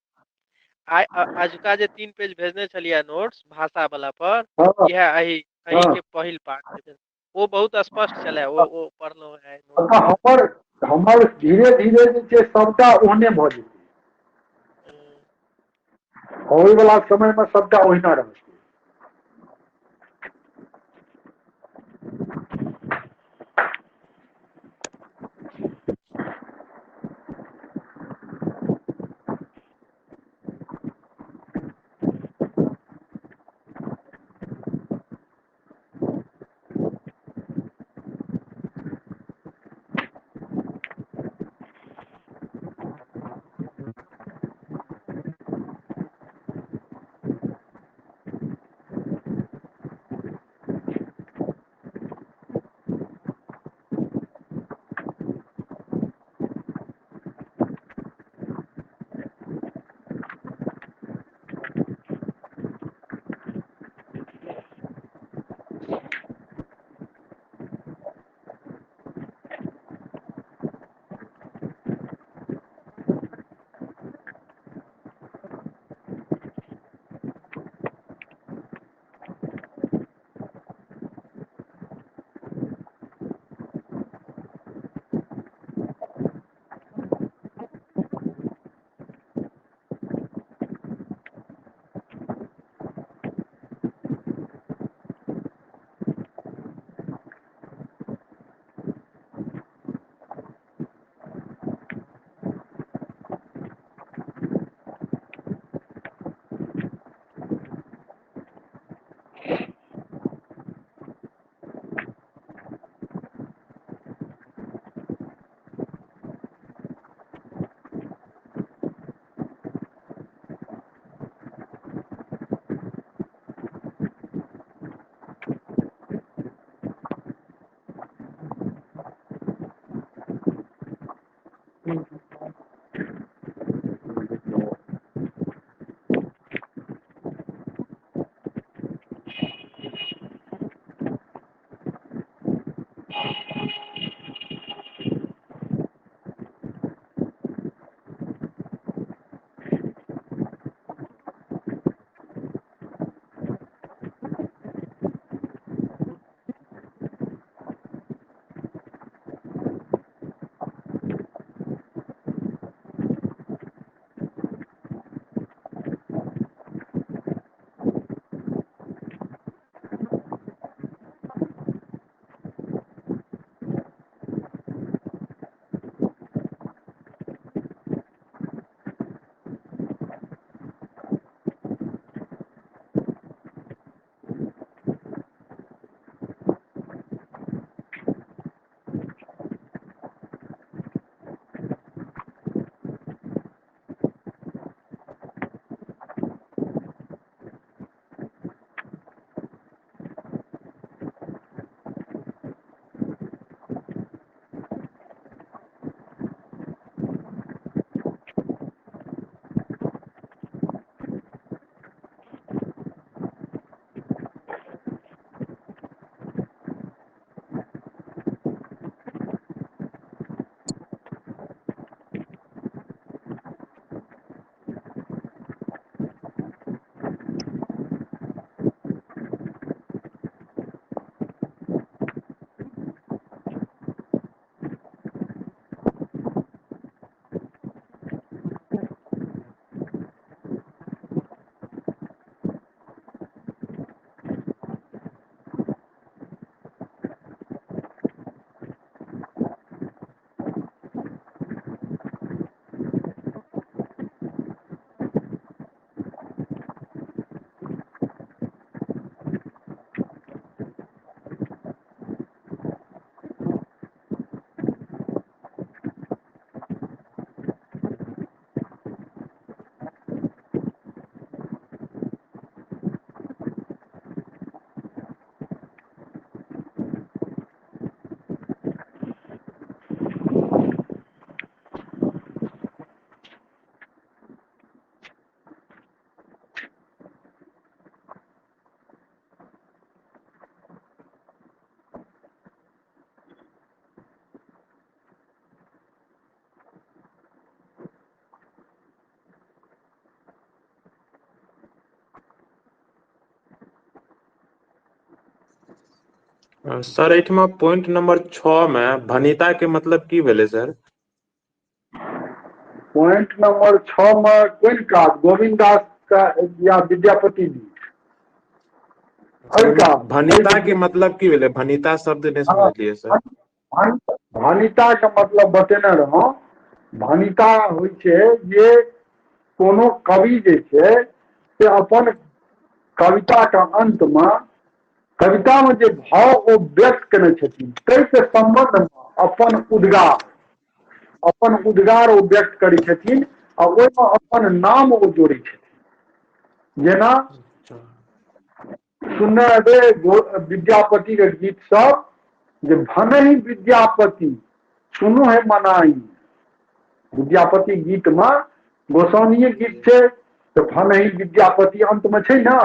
आइ आजुका जे 3 पेज भेजने छलियै नोट्स भाषा वाला पर, इएह एहि के पहिल पार्ट ओ बहुत स्पष्ट छलै, ओ पढ़लहुँ। हमर हमर धीरे धीरे जे छै सबटा ओहने भऽ जेतै, अबै वाला समय मे सबटा ओहिना रहतै। सर एहिठमा पॉइंट नंबर 6 मे भनिता के मतलब की भेलै सर? पॉइंट नंबर 6 मे कोन काज, गोविन्द दास का या विद्यापति जी? भनिता के मतलब की भेलै? भनिता शब्द नहि समझलियै सर। भनिता के मतलब बतेने रहौं। भनिता होइ छै जे कोनो कवि जे छै से अपन कविता के अंत मे कविता मे जे भाव ओ व्यक्त केने छथिन ताहिके सम्बन्ध मे अपन उद्गार ओ व्यक्त करै छथिन आ ओहिमे अपन नाम ओ जोड़ै छथिन। जेना सुनने हेबै विद्यापति के गीत सब जे भनहि विद्यापति सुनू है मनाई, विद्यापति गीत में गोसाउनिये गीत छै तऽ भनहि विद्यापति अंत में छै ने,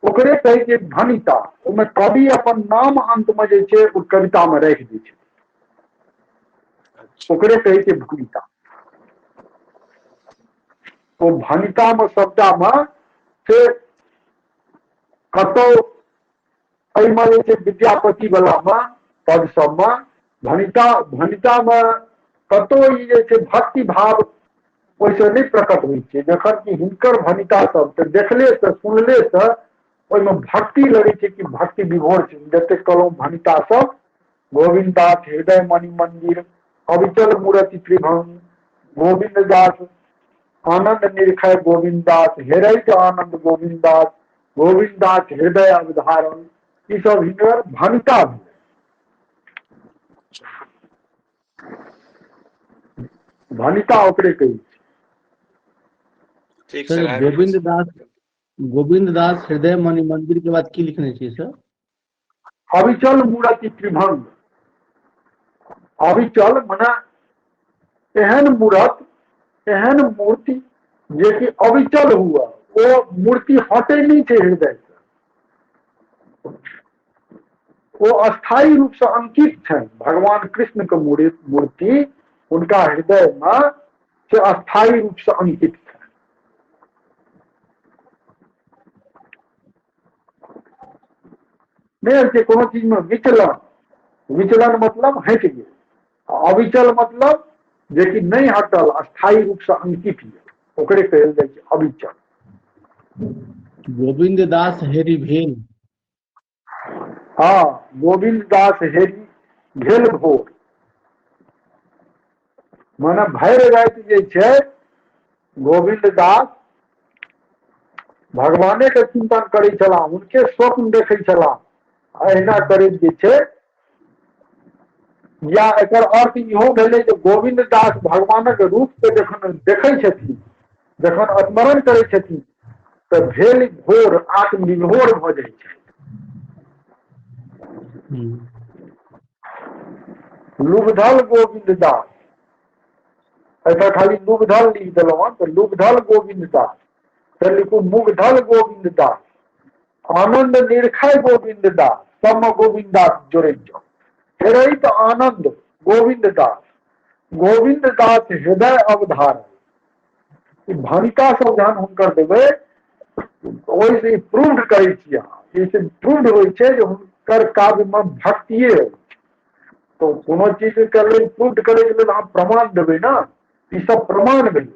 ओकरे कहै छै भनिता। ओहिमे कवि अपन नाम अंत में जे छै ओ कविता में राखि दै छै, ओकरे कहै छै भनिता। ओ भनिता में सबटा में से कतौ एहिमे जे छै विद्यापति वाला में पद सबमे भनिता, भनिता में कतौ ई जे छै भक्ति भाव ओहिसँ नहि प्रकट होइ छै, जखन कि हिनकर भनिता सब तऽ देखले से सुनले से ओहिमे भक्ति लगै छै कि भक्ति विभोर छै। जते कहलहुँ भनिता सब, गोविन्द दास हृदय मणि मंदिर अविचल मूर्ति त्रिभंग, गोविन्द दास आनंद निरखय गोविन्द दास हेरैत आनंद गोविन्द दास, गोविन्द दास हृदय अवधारण, ई सब हिनकर भनिता भेलै। भनिता ओकरे कहै छै। ठीक सर, सर, गोविन्द दास, गोविन्द दास हृदय मणि मंदिर के बाद की लिखने छियै सर? अविचल मूर्ति त्रिभंग। अविचल मने एहन मूर्त, एहन मूर्ति जे कि अविचल हुआ, ओ मूर्ति हटै नहि छै हृदय से, ओ अस्थायी रूप से अंकित छनि। भगवान कृष्ण के मूर्ति हुनका हृदय में से अस्थायी रूप से अंकित छनि। नहि होइ छै कोनो चीज में विचलन, विचलन मतलब हटि गेल, अविचल मतलब जे कि नहि हटल, अस्थायी रूप से अंकित यऽ, ओकरे कहल जाइ छै अविचल। गोविन्द दास हेरी भेल। हाँ, गोविन्द दास हेरी भेल भोर, माने भरि राति जे छै गोविन्द दास भगवाने के चिंतन करै छलाह, हुनके स्वप्न देखै छलाह, अहिना करैत जे छै। या एकर अर्थ इहो भेलै जे गोविन्द दास भगवानक रूप के जखन देखै छथिन, जखन स्मरण करै छथिन, तऽ भेल भोर, आत्मविभोर भऽ जाइ छै। लुबधल गोविन्द दास, एतऽ खाली लुबधल लिख देलहुँ हँ, तऽ लुबधल गोविन्द दास, फेर लिखू मुग्धल गोविन्द दास, आनंद निरखय गोविन्द दास, सबमे गोविन्द दास जोड़ैत जाउ। हेरैत आनंद गोविन्द दास, गोविन्द दास हृदय अवधारण। ई भनिता सब जहन हुनकर देबै ओहिसँ ई प्रूव्ड करै छी अहाँ, एहिसँ प्रूव्ड होइ छै जे हुनकर काव्यमे भक्तिये अछि। तऽ कोनो चीजके लेल प्रूव्ड करैके लेल अहाँ प्रमाण देबै ने, ई सब प्रमाण भेलै।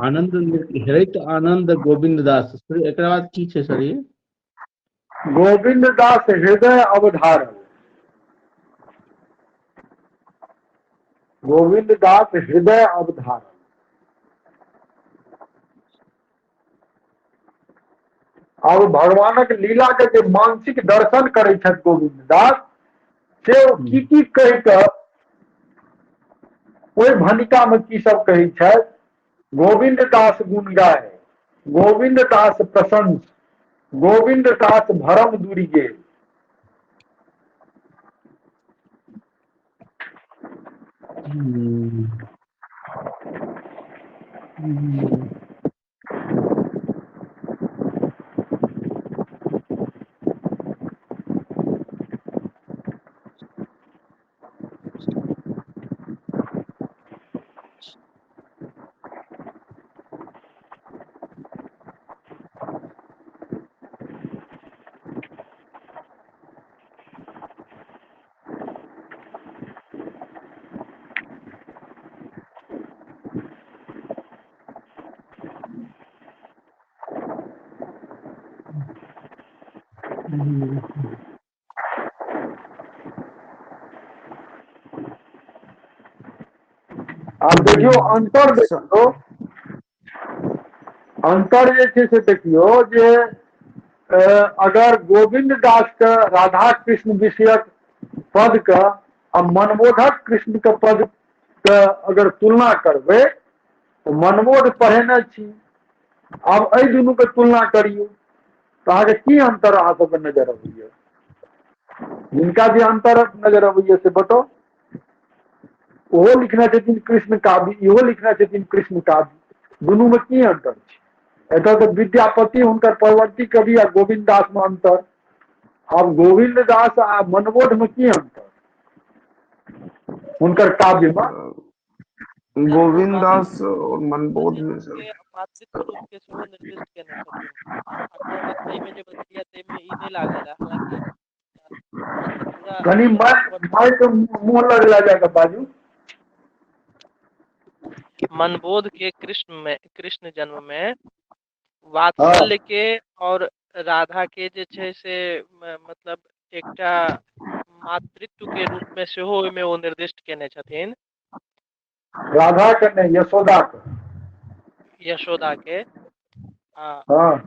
आनंद हेरैत आनंद गोविन्द दास, एकरा बाद की छै सर? ई गोविन्द दास हृदय अवधारण, गोविन्द दास हृदय अवधारण। आब भगवानक लीला के जे मानसिक दर्शन करै छथि गोविन्द दास, से ओ की की कहि कऽ ओहि भनिता में की सब कहै छथि? गोविन्द दास गुण गाय, गोविन्द दास प्रशंस, गोविन्द दास भरम दूरि गेल। हूँ। हूँ। हूँ। आब देखियौ अन्तर, देखियौ अन्तर जे छै से देखियौ जे अगर गोविन्द दास के राधा कृष्ण विषयक पद के आ मनबोधक कृष्ण के पद के अगर तुलना करबै तऽ मनबोध पढ़ेने छी, आब एहि दुनू के तुलना करियौ तऽ अहाँके की अन्तर अहाँ सबके नजर अबैया? जिनका जे अन्तर नजर अबैया से बताउ। ओहो लिखने छथिन कृष्ण काव्य, इहो लिखने छथिन कृष्ण काव्य, दुनू में की अन्तर छै? एतऽ तऽ विद्यापति हुनकर परवर्ती कवि आ गोविन्द दास में अन्तर। आब गोविन्द दास आ मनबोध में की अन्तर हुनकर काव्य में? गोविन्द दास और मनबोध में सर मातृत्व रूप के सेहो निर्दिष्ट केने छथिन। एहिमे जे बतेलियै ताहिमे ई नहि लागल है, हालांकि पूरा कनि माइक मुँह लग लए जाकऽ बाजू। मनबोध के कृष्ण में, कृष्ण जन्म में वात्सल्य के और राधा के जे छै से मतलब एकटा मातृत्व के रूप में सेहो ओहिमे ओ निर्दिष्ट केने छथिन। राधा के नहि, यशोदा के। यशोदा के।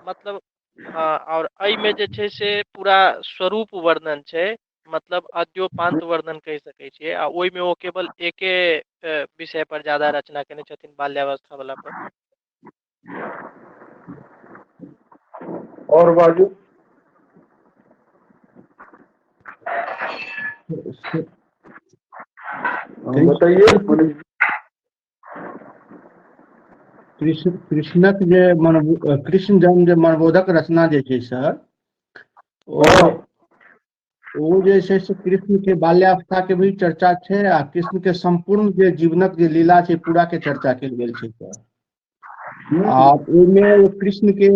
मतलब हँ, और एहिमे जे छै से पूरा स्वरूप वर्णन छै, मतलब अद्योपांत वर्णन कहि सकै छियै, आ ओहिमे ओ केवल एके विषय पर ज्यादा रचना केने छथिन, बाल्यावस्था वाला पर। और बाजू। बताइए। कृष्ण कृष्णक जे मन कृष्ण जन्म जे मनबोधक रचना जे छै सर, ओ जे छै से कृष्ण के बाल्यावस्था के भी चर्चा छै आ कृष्ण के सम्पूर्ण जे जीवनक जे लीला छै पूरा के चर्चा कयल गेल छै सर। आ ओहिमे कृष्ण के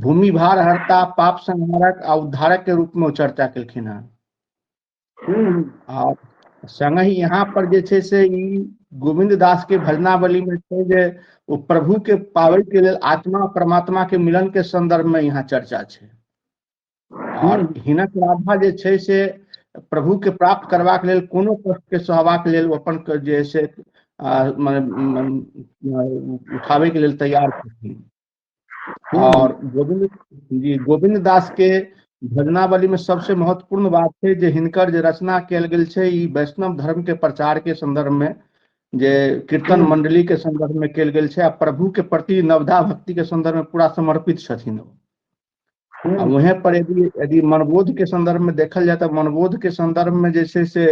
भूमि भार हर्ता, पाप संहारक आ उद्धारक के रूप में ओ चर्चा केलखिन हन। आ संगहि यहाँ पर जे छै से ई गोविन्द दास के भजनावली में छै जे ओ प्रभु के पाबै के लेल आत्मा परमात्मा के मिलन के संदर्भ में यहाँ चर्चा छै। और हिनक राधा जे छै से प्रभु के प्राप्त करबाक लेल कोनो कष्ट के सहबाक लेल ओ अपन जे से मने उठाबै के लेल तैयार छथिन। और गोविन्द जी गोविन्द दास के भजनावली में सबसे महत्वपूर्ण बात छै जे हिनकर जे रचना कयल गेल छै ई वैष्णव धर्म के प्रचार के संदर्भ में जे कीर्तन मंडली के संदर्भ में कयल गेल छै आ प्रभु के प्रति नवधा भक्ति के संदर्भ में पूरा समर्पित छथिन ओ। आ वहीं पर यदि यदि मनबोध के संदर्भ में देखल जाय तऽ मनबोध के संदर्भ में जे छै से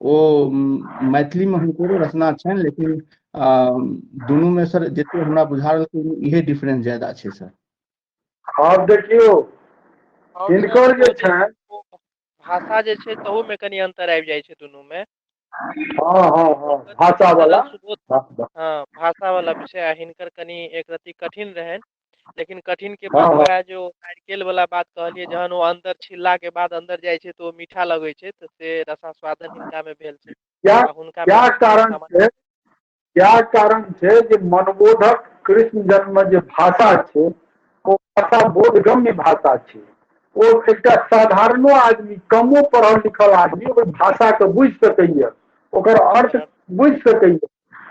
ओ मैथिली में हुनको रचना छनि, लेकिन दुनू में सर जते हमरा बुझा रहल छै इहे डिफरेंस ज्यादा छै सर। आब देखियौ हिनकर जे छनि भाषा जे छै तहू में कनि अंतर आबि जाइ छै दुनू में। हँ हँ हँ, भाषा वाला। हँ, भाषा वाला विषय आ हिनकर कनि एक रति कठिन रहनि, लेकिन कठिन के बाद वएह जो नारिकेल वाला बात कहलियै, जहन ओ अंदर छिलला के बाद अंदर जाइ छै तऽ ओ मीठा लगै छै, तऽ से रसास्वादन हिनका में भेल छै। हुनका क्या कारण छै, क्या कारण छै जे मनबोधक कृष्ण जन्म में जे भाषा छै ओ भाषा बोधगम्य भाषा छै। ओ एकटा साधारणो आदमी, कमो पढ़ल लिखल आदमी ओहि भाषा के बुझि सकैया, ओकर अर्थ बुझि सकैया।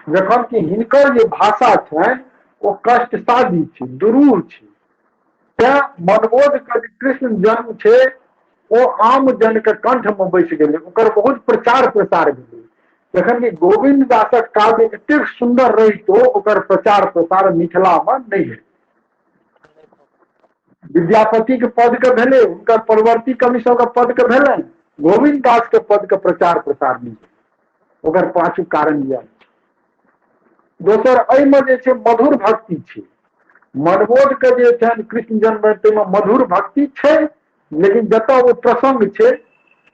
जखन कि हिनकर जे भाषा छनि ओ कष्ट साध्य छै, दुरूह छै। तें मनबोध के जे कृष्ण जन्म छै ओ आम जन के कंठ में बैस गेलै, ओकर बहुत प्रचार प्रसार भेलै। जखन कि गोविन्द दासक काव्य एतेक सुन्दर रहितो ओकर प्रचार प्रसार मिथिला में नहि भेलै। विद्यापति के पद के भेलै, हुनकर परवर्ती कवि सबके पद के भेलनि, गोविन्द दास के पद के प्रचार प्रसार नहि भेलै। ओकर पाछू कारण इएह छै। दोसर, एहिमे जे छै मधुर भक्ति छै। मनबोध के जे छनि कृष्ण जन्म, ताहिमे मधुर भक्ति छै, लेकिन जतऽ ओ प्रसंग छै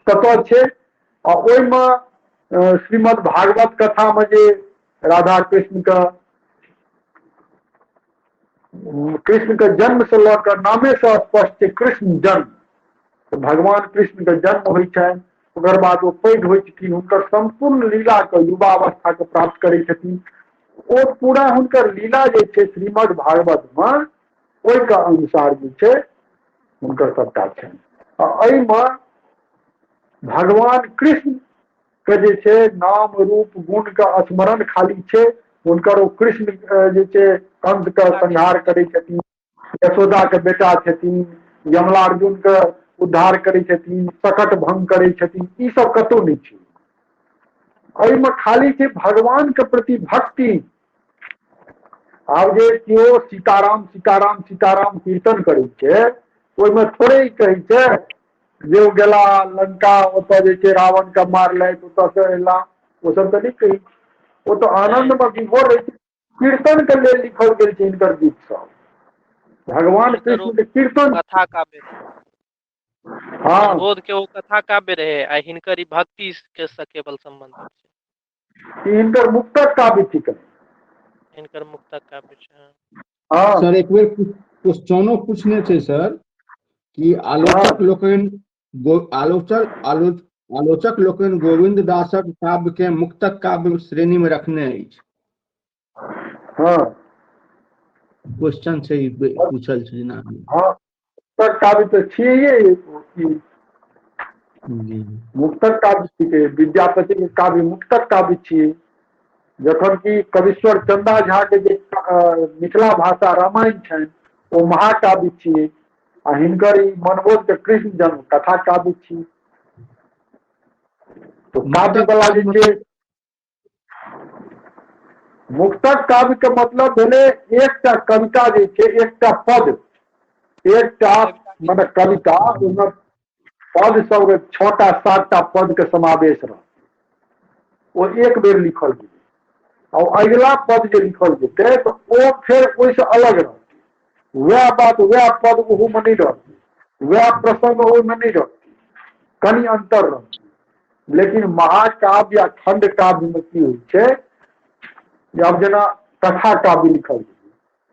ततऽ छै। आ ओहिमे श्रीमद् भागवत कथामे जे राधा कृष्ण के, कृष्ण के जन्म से लऽ कऽ नामे से स्पष्ट छै कृष्ण जन्म, तऽ भगवान कृष्ण के जन्म होइ छनि, ओकर बाद ओ पैघ होइ छथिन, हुनकर सम्पूर्ण लीला के युवावस्था के प्राप्त करै छथिन। ओ पूरा हुनकर लीला जे छै श्रीमद् भागवत मे, ओहिके अनुसार जे छै हुनकर सबटा छनि। आ एहिमे भगवान कृष्ण के जे छै नाम रूप गुण के स्मरण खाली छै हुनकर। ओ कृष्ण जे छै कंस के संहार करै छथिन, यशोदा के बेटा छथिन, यमलार्जुन के उद्धार करै छथिन, सकट भंग करै छथिन, ई सब कतौ नहि छै। एहिमे खाली छै भगवान के प्रति भक्ति। आब जे केओ सीताराम सीताराम सीताराम कीर्तन करै छै, ओहिमे थोड़े ई कहै छै जे ओ गेला लंका, ओतऽ जे छै रावण के मारलथि, ओतऽ से एला, ओ सब तऽ नहि कहै छै। ओ तऽ आनंद मे विभोर रहै छै। कीर्तन के लेल लिखल गेल छै हिनकर गीत सब, भगवान कृष्ण के कीर्तन, कथा काव्य। हँ, बोध के ओ कथा काव्य रहे आ हिनकर ई भक्ति के से केवल संबंधित छै। ई हिनकर मुक्तक काव्य थिक। हिनकर मुक्तक काव्य छै, हँ। हँ। सर, एक बेर क्वेश्चनो पूछने छै सर कि आलोचक लोकनि आलोचक आलोचक लोकनि गोविन्द दासक काव्य के मुक्तक काव्य श्रेणी मे रखने अछि। हँ। क्वेश्चन छै ई पूछल छै जेना। हँ, मुक्तक काव्य तऽ छियै ई। जी। मुक्तक काव्य छिकै। विद्यापति के काव्य मुक्तक काव्य छियै, जखन कि कवीश्वर चंदा झा के जे मिथिला भाषा रामायण छनि ओ महाकाव्य छियै, आ हिनकर ई मनबोध के कृष्ण जन्म कथा काव्य छियै। तो काव्य मुक्तक वाला जे काव्य छै, मुक्तक काव्य के मतलब भेलै एकटा कविता जे छै, एकटा पद, एकटा मने कविता, ओहिमे पद सब 6टा 7टा पद के समावेश रहत, ओ एक बेर लिखल गेलै, आ अगिला पद जे लिखल जेतै तऽ ओ फेर ओहिसँ अलग रहतै। वएह बात वएह पद ओहूमे नहि रहतै, वएह प्रसंग ओहिमे नहि रहतै, कनि अंतर रहतै। लेकिन महाकाव्य या खंड काव्य मे की होइ छै जे आब जेना कथा काव्य लिखल गेलै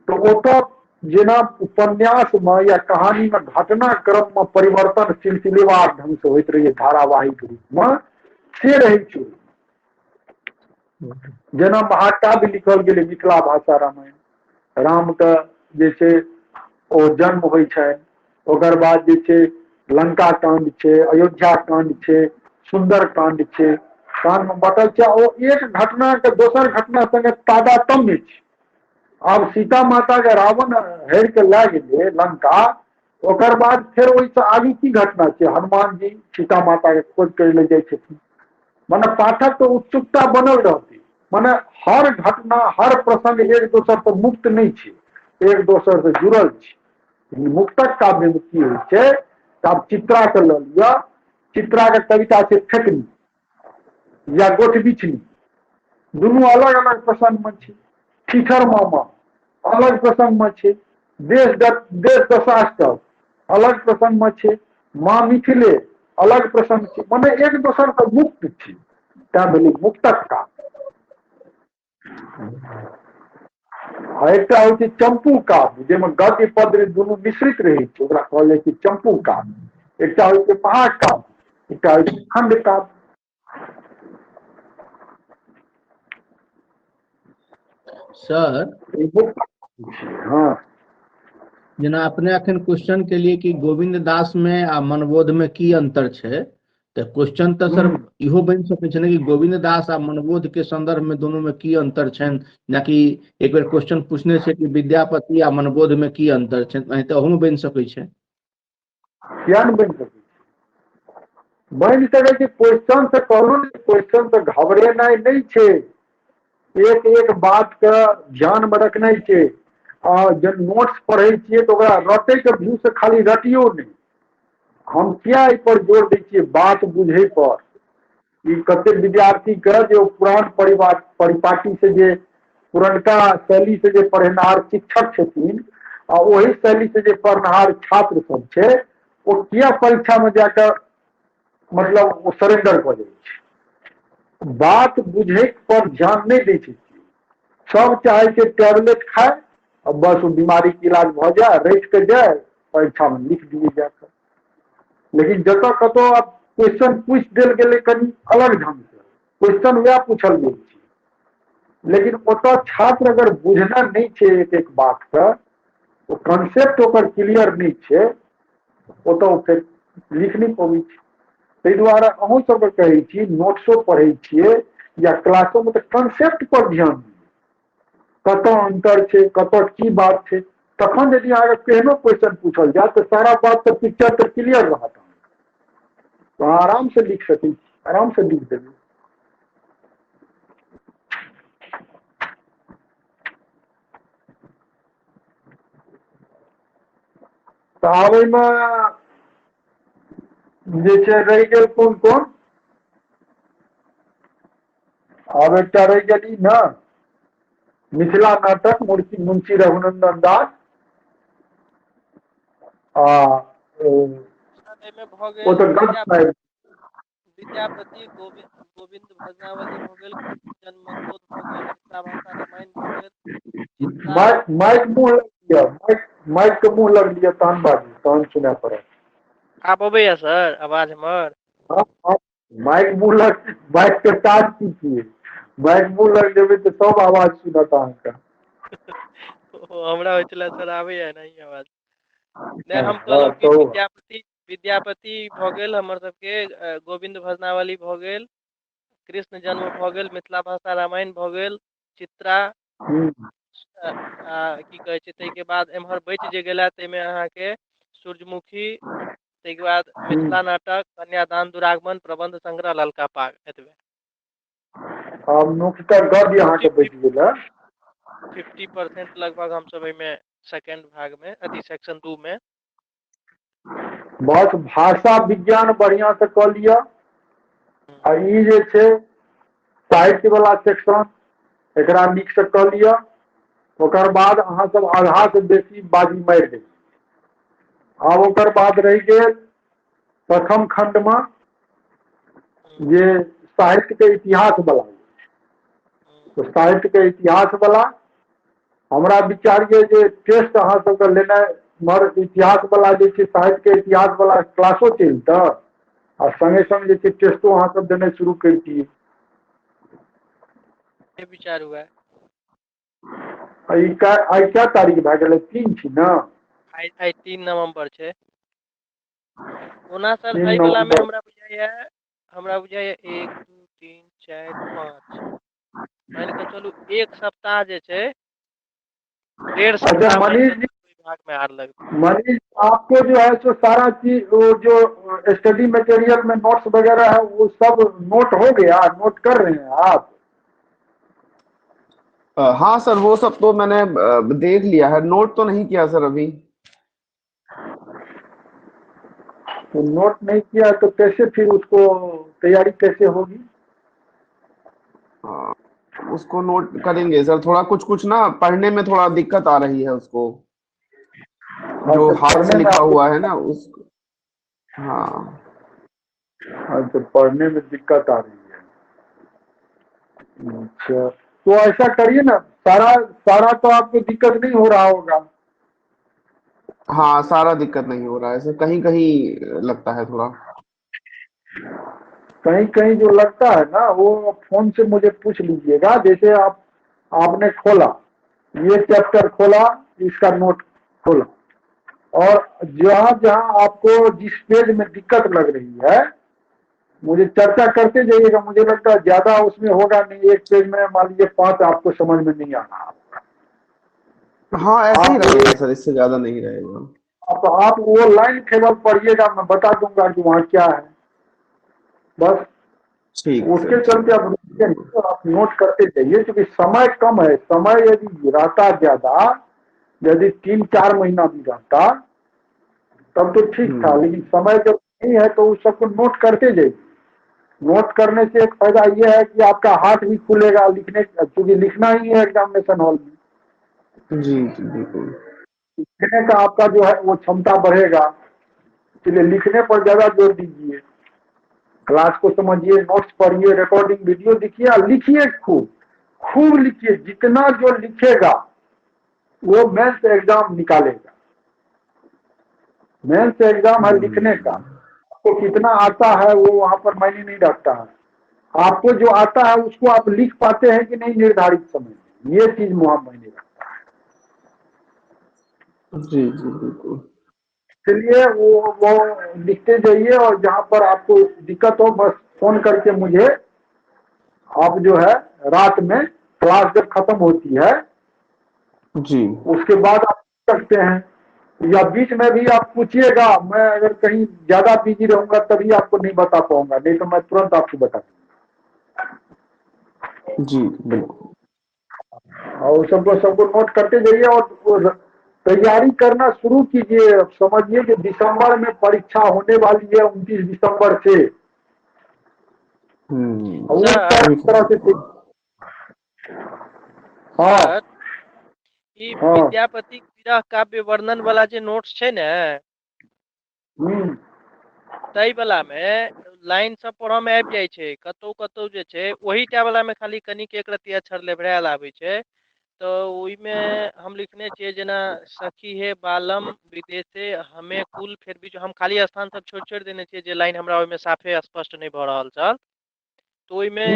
तऽ ओतऽ जेना उपन्यास मे या कहानी मे घटनाक्रम मे परिवर्तन सिलसिलेवार ढंग से होइत रहै, धारावाहिक रूप मे से रहै छै। जेना महाकाव्य लिखल गेलै मिथिला भाषा रामायण, राम के जे छै ओ जन्म होइ छनि, ओकर बाद जे छै लंका कांड छै, अयोध्या कांड छै, सुन्दर कांड छै, कांड मे बटल छै। ओ एक घटना के दोसर घटना संगे तादात्म्य छै। आब सीता माता के रावण हेर के लए गेलै लंका, ओकर बाद फेर ओहिसँ आगू की घटना छै, हनुमान जी सीता माता के खोज करै लए जाइ छथिन। मने पाठक के उत्सुकता बनल रहतै। मने हर घटना हर प्रसंग एक दोसर से मुक्त नहि छै, एक दोसर से जुड़ल छै। मुक्तक काव्य मे की होइ छै, तऽ आब चित्रा के लऽ लिअ, चित्रा के कविता छै फेकनी या गोठ बिछनी, दुनू अलग अलग प्रसंग मे छै। ठीठर मामा अलग प्रसंग मे छै, देश देश दशाष्टक अलग प्रसंग मे छै, माँ मिथिले अलग प्रसंग छै। मने एक दोसर से मुक्त छै, तैं भेलै मुक्तक काव्य। आ एकटा होइ छै चम्पू काव्य, जाहिमे गद्य पद्य दुनू मिश्रित रहै छै, ओकरा कहल जाइ छै चम्पू काव्य। एकटा होइ छै महाकाव्य, एकटा होइ छै खंड काव्य। सर, हँ। जेना अपने अखन क्वेश्चन केलिए कि गोविंद दास में आ मनबोध में की अंतर छै, तऽ क्वेश्चन तऽ सर इहो बनि सकै छै ने कि गोविंद दास आ मनबोध के संदर्भ में दोनों में की अंतर छनि। जेनाकि एक बेर क्वेश्चन पूछने छै कि विद्यापति आ मनबोध में की अंतर छै, नहि तऽ अहूमे बनि सकै छै। किया नहि बनि सकै छै? बनि सकै छै। क्वेश्चन से कहलहुँ ने, क्वेश्चन से घबरेनाइ नहि छै, एक एक बात के ध्यान मे रखनाइ छै। आ जब नोट्स पढ़ै छियै तऽ ओकरा रटै के व्यू से खाली रटियौ नहि। हम किया एहि पर जोर दै छियै बात बुझै पर? ई कतेक विद्यार्थी के जे ओ पुरान परिवार परिपाटी से जे पुरनका शैली से जे पढ़ेनहार शिक्षक छथिन आ ओहि शैली से जे पढ़निहार छात्र सब छै, ओ किया परीक्षा में जाकऽ मतलब ओ सरेंडर कऽ जाइ छै। बात बुझै पर ध्यान नहि दै छै। सब चाहै छै टैबलेट खाय आ बस ओ बीमारी के इलाज भऽ जाय, रटि के जाय, परीक्षा में लिख दिए जाकऽ। लेकिन जतऽ कतौ आब क्वेश्चन पूछि देल गेलै कनि अलग ढंग से, क्वेश्चन वएह पूछल गेल छै, लेकिन ओतऽ छात्र अगर बुझना नहि छै एक एक बात के, ओ कॉन्सेप्ट ओकर क्लियर नहि छै, ओतऽ ओ फेर लिख नहि पबै छै। ताहि दुआरे अहूँ सबके कहै छी, नोट्सो पढ़ै छियै या क्लासो में, तऽ कॉन्सेप्ट पर ध्यान दियौ, कतऽ अंतर छै, कतऽ की बात छै। तखन यदि अहाँके केहनो क्वेश्चन पूछल जाय तऽ सारा बात तऽ पिक्चर तऽ क्लियर रहत अहाँके, तऽ अहाँ आराम से लिख सकै छी, आराम से लिख देबै। तऽ आब एहिमे जे छै रहि गेल कोन कोन, आब एकटा रहि गेल ई ने मिथिला नाटक मुंशी रघुनंदन दास आ एहिमे भऽ ओ गेल तऽ गद्य। विद्यापति, गोविंद भजनावली भऽ गेल, जन्मोद्भव भऽ गेल, मिथिला भाषा रामायण भऽ गेल, चित्रा। माइक माइक मुँह लग लिअ, माइक माइक के मुँह लग लिअ, तहन बाजू, तहन सुनाय पड़त। आब अबैया सर आवाज हमर? हँ, हँ, माइक मुँह लग, माइक के काज की छियै? माइक मुँह लग जेबै तऽ सब आवाज सुनत अहाँके। ओ हमरा होइ छलै सर आबैया नहि आवाज। नहि, हँ हम कहलहुँ कि कहू। विद्यापति विद्यापति भऽ गेल हमर सबके, गोविन्द भजनावली भऽ गेल, कृष्ण जन्म भऽ गेल, मिथिला भाषा रामायण भऽ गेल, चित्रा की कहै छै, ताहिके बाद एम्हर बचि जे गेला ताहिमे अहाँके सूर्यमुखी, ताहिके बाद मिथिला नाटक, कन्यादान, दुरागमन, प्रबंध संग्रह, ललका पाग, एतबे। आब मुख्यतः गद्य अहाँके बचि गेल है। 50% लगभग हमसब एहिमे सेकेंड भाग में, अथी सेक्शन 2 में। बस भाषा विज्ञान बढ़िया से कऽ लिअ, आ ई जे छै साहित्य वाला सेक्शन एकरा नीक से कऽ लिअ, ओकर बाद अहाँ सब आधा से बेसी बाजी मारि देबै। आब ओकर बाद रहि गेल प्रथम खंड में जे साहित्य के इतिहास वाला, तो साहित्य के इतिहास वाला हमरा विचार ये जे टेस्ट अहाँ सबके लेनाइ, मर इतिहास वाला जे छै साहित्य के इतिहास वाला क्लासो चलतै आ संगे संग जे छै टेस्टो अहाँ सब देनाइ शुरू करितियै। विचार हुआ आइ क्या तारीख भए गेलै? 3 छी ने? आइ 3 नवम्बर छै। ओना सर एहि वला मे हमरा बुझाइया 1 2 3 4 5 मान के चलू एक सप्ताह जे छै 1.5 सप्ताह मनीष जी भाग में आर लगतै। मनीष आपको जो है सो सारा चीज वो जो स्टडी मटेरियल में नोट्स वगैरह है वो सब नोट हो गया, नोट कर रहे हैं आप? हाँ सर, वो सब तो मैंने देख लिया है, नोट तो नहीं किया सर अभी। तो नोट नहीं किया तो कैसे फिर उसको तैयारी कैसे होगी? उसको नोट करेंगे सर, थोड़ा कुछ कुछ ना पढ़ने में थोड़ा दिक्कत आ रही है उसको, जो हाथ से लिखा हुआ है ना उसको। हाँ अच्छा, पढ़ने में दिक्कत आ रही है। अच्छा, तो ऐसा करिए ना, सारा सारा तो आपको दिक्कत नहीं हो रहा होगा? हाँ, सारा दिक्कत नहीं हो रहा है सर, कहीं कहीं लगता है थोड़ा। कहीं कहीं जो लगता है ना वो फोन से मुझे पूछ लीजिएगा। जैसे आपने खोला, ये चैप्टर खोला, इसका नोट खोला, और जहाँ जहाँ आपको जिस पेज में दिक्कत लग रही है मुझे चर्चा करते जाइएगा। मुझे लगता है ज्यादा उसमें होगा नहीं, एक पेज में मान लीजिए 5 आपको समझ में नहीं आ रहा होगा। हाँ ऐसे ही रहेगा सर, इससे ज्यादा नहीं रहेगा। तो आप वो लाइन केवल पढ़िएगा, मैं बता दूंगा कि वहाँ क्या है, बस ठीक। उसके चलते आप रुकिए नहीं, तो आप नोट करते जाइए, क्योंकि समय कम है। समय यदि रहता ज्यादा, यदि 3-4 महीना भी रहता तब तो ठीक था, लेकिन समय जब नहीं है तो उस सबको नोट करते जाइए। नोट करने से एक फायदा ये है कि आपका हाथ भी खुलेगा लिखने, क्योंकि लिखना ही है एग्जामिनेशन हॉल में। जी जी बिल्कुल। लिखने का आपका जो है वो क्षमता बढ़ेगा, इसलिए लिखने पर ज्यादा जोर दीजिए। क्लास को समझिए, नोट्स पढ़िए, रिकॉर्डिंग वीडियो देखिए और लिखिए, खूब खूब लिखिए। जितना जो लिखेगा वो मेंस एग्जाम निकालेगा। मेंस एग्जाम है लिखने का, आपको कितना आता है वो वहां पर मायने नहीं रखता है। आपको जो आता है उसको आप लिख पाते हैं कि नहीं निर्धारित समय में, ये चीज वहां मायने रखता है। जी जी बिल्कुल। इसलिए वो लिखते जाइए, और जहां पर आपको दिक्कत हो बस फोन करके मुझे आप जो है रात में क्लास जब खत्म होती है जी उसके बाद आप पूछ सकते हैं, या बीच में भी आप पूछिएगा। मैं अगर कहीं ज्यादा बिजी रहूंगा तभी आपको नहीं बता पाऊंगा, नहीं तो मैं तुरंत आपको बता दूंगा। जी बिल्कुल। और सबको सबको नोट करते जाइए और तैयारी करना शुरू कीजिए। अब समझिए कि दिसंबर में परीक्षा होने वाली है, 29 दिसंबर से। और उस तरह से हाँ ई विद्यापति विरह काव्य वर्णन वाला जे नोट्स छै ने, ताहि वाला में लाइन सब पढ़ऽ में आबि जाइ छै। कतौ कतौ जे छै ओही टा वाला में खाली कनिक एक रत्ती अक्षर लेभरायल आबै छै। तऽ ओहिमे हम लिखने छियै जेना सखी हे बालम विदेशे हमे कुल, फेर बीच हम खाली स्थान सब छोड़ि छोड़ि देने छियै जे लाइन हमरा ओहिमे साफे स्पष्ट नहि भऽ रहल छल। तऽ ओहिमे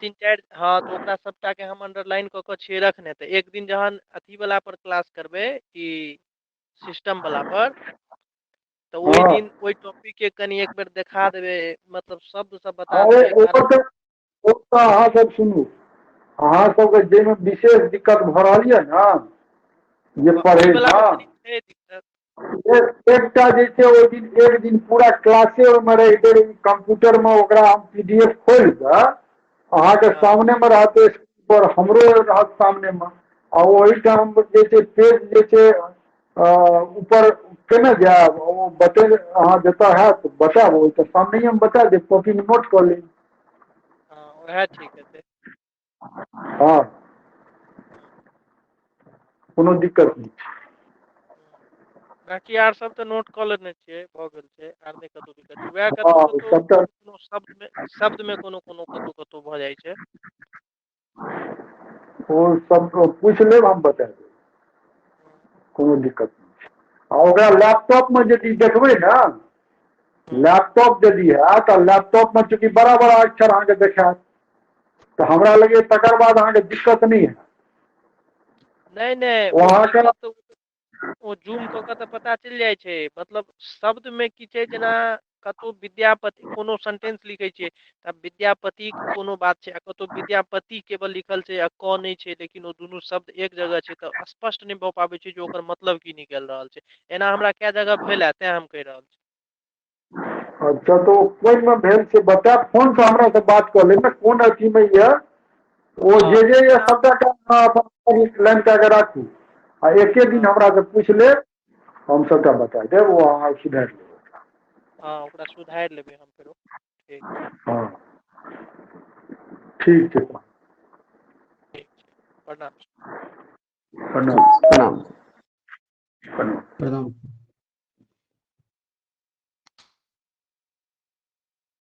3-4 हाँ, तऽ ओकरा सबटा के हम अंडरलाइन कऽ कऽ छियै रखने। तऽ एक दिन जहन अथी वाला पर क्लास करबै ई सिस्टम वाला पर, तऽ ओहि दिन ओहि टॉपिक के कनि एक बेर देखा देबै, मतलब शब्द सब बता देबै। ओ तऽ अहाँ सब सुनू, अहाँ सबके जाहिमे विशेष दिक्कत भऽ रहल यऽ ने जे पढ़ै एकटा जे छै ओहि दिन एक दिन पूरा क्लासे ओहिमे रहि गेल कंप्यूटर मे, ओकरा हम पीडीएफ खोलि कऽ अहाँके सामने मे रहत स्क्रीन पर, हमरो रहत सामने मे, आ ओहिठाम जे छै पेज जे छै ऊपर केने जायब, ओ बते अहाँ जतऽ हैत बतायब, ओहि तऽ सामने हम बता देब, कॉपी मे नोट कऽ लेब। वएह ठीक हेतै। हाँ कोनो दिक्कत नहि। बाकी आर सब तऽ नोट कऽ लेने छियै, भऽ गेल छै, आर नहि कतहु दिक्कत छै। वएह कतहु कतहु शब्द मे कोनो कोनो कतहु कतहु भऽ जाइ छै। ओ सब पूछि लेब, हम बता देब, कोनो दिक्कत नहि। आ ओकरा लैपटॉप मे यदि देखबै ने, लैपटॉप यदि है तऽ लैपटॉप मे चूँकि बड़ा बड़ा अक्षर अहाँके देखायत, तऽ हमरा लगैए तकर बाद अहाँके दिक्कत नहि है। नहि नहि, ओ जूम कऽ के तऽ पता चलि जाइ छै। मतलब शब्द मे की छै, जेना कतहु विद्यापति कोनो सेंटेंस लिखै छियै तऽ विद्यापति कोनो बात छै, आ कतहु विद्यापति केवल लिखल छै आ क नहि छै, लेकिन ओ दुनू शब्द एक जगह छै, तऽ स्पष्ट नहि भऽ पाबै छै जे ओकर मतलब की निकलि रहल छै। एना हमरा कए जगह भेल है, तें हम कहि रहल छी। अच्छा, तो कोनमे भेल छै बतायब, फोन से हमरा से बात कऽ लेब ने, कोन अथी मे यऽ ओ जे जे यऽ सबटा अपन लाइन कए कऽ राखू, आ एके दिन हमरा से पूछि लेब, हम सबटा बता देब, ओ अहाँ सुधारि लेब। हाँ ओकरा सुधारि लेबै हम फेरो। ठीक। हाँ ठीक छै। ठीक छै, प्रणाम। प्रणाम प्रणाम प्रणाम प्रणाम।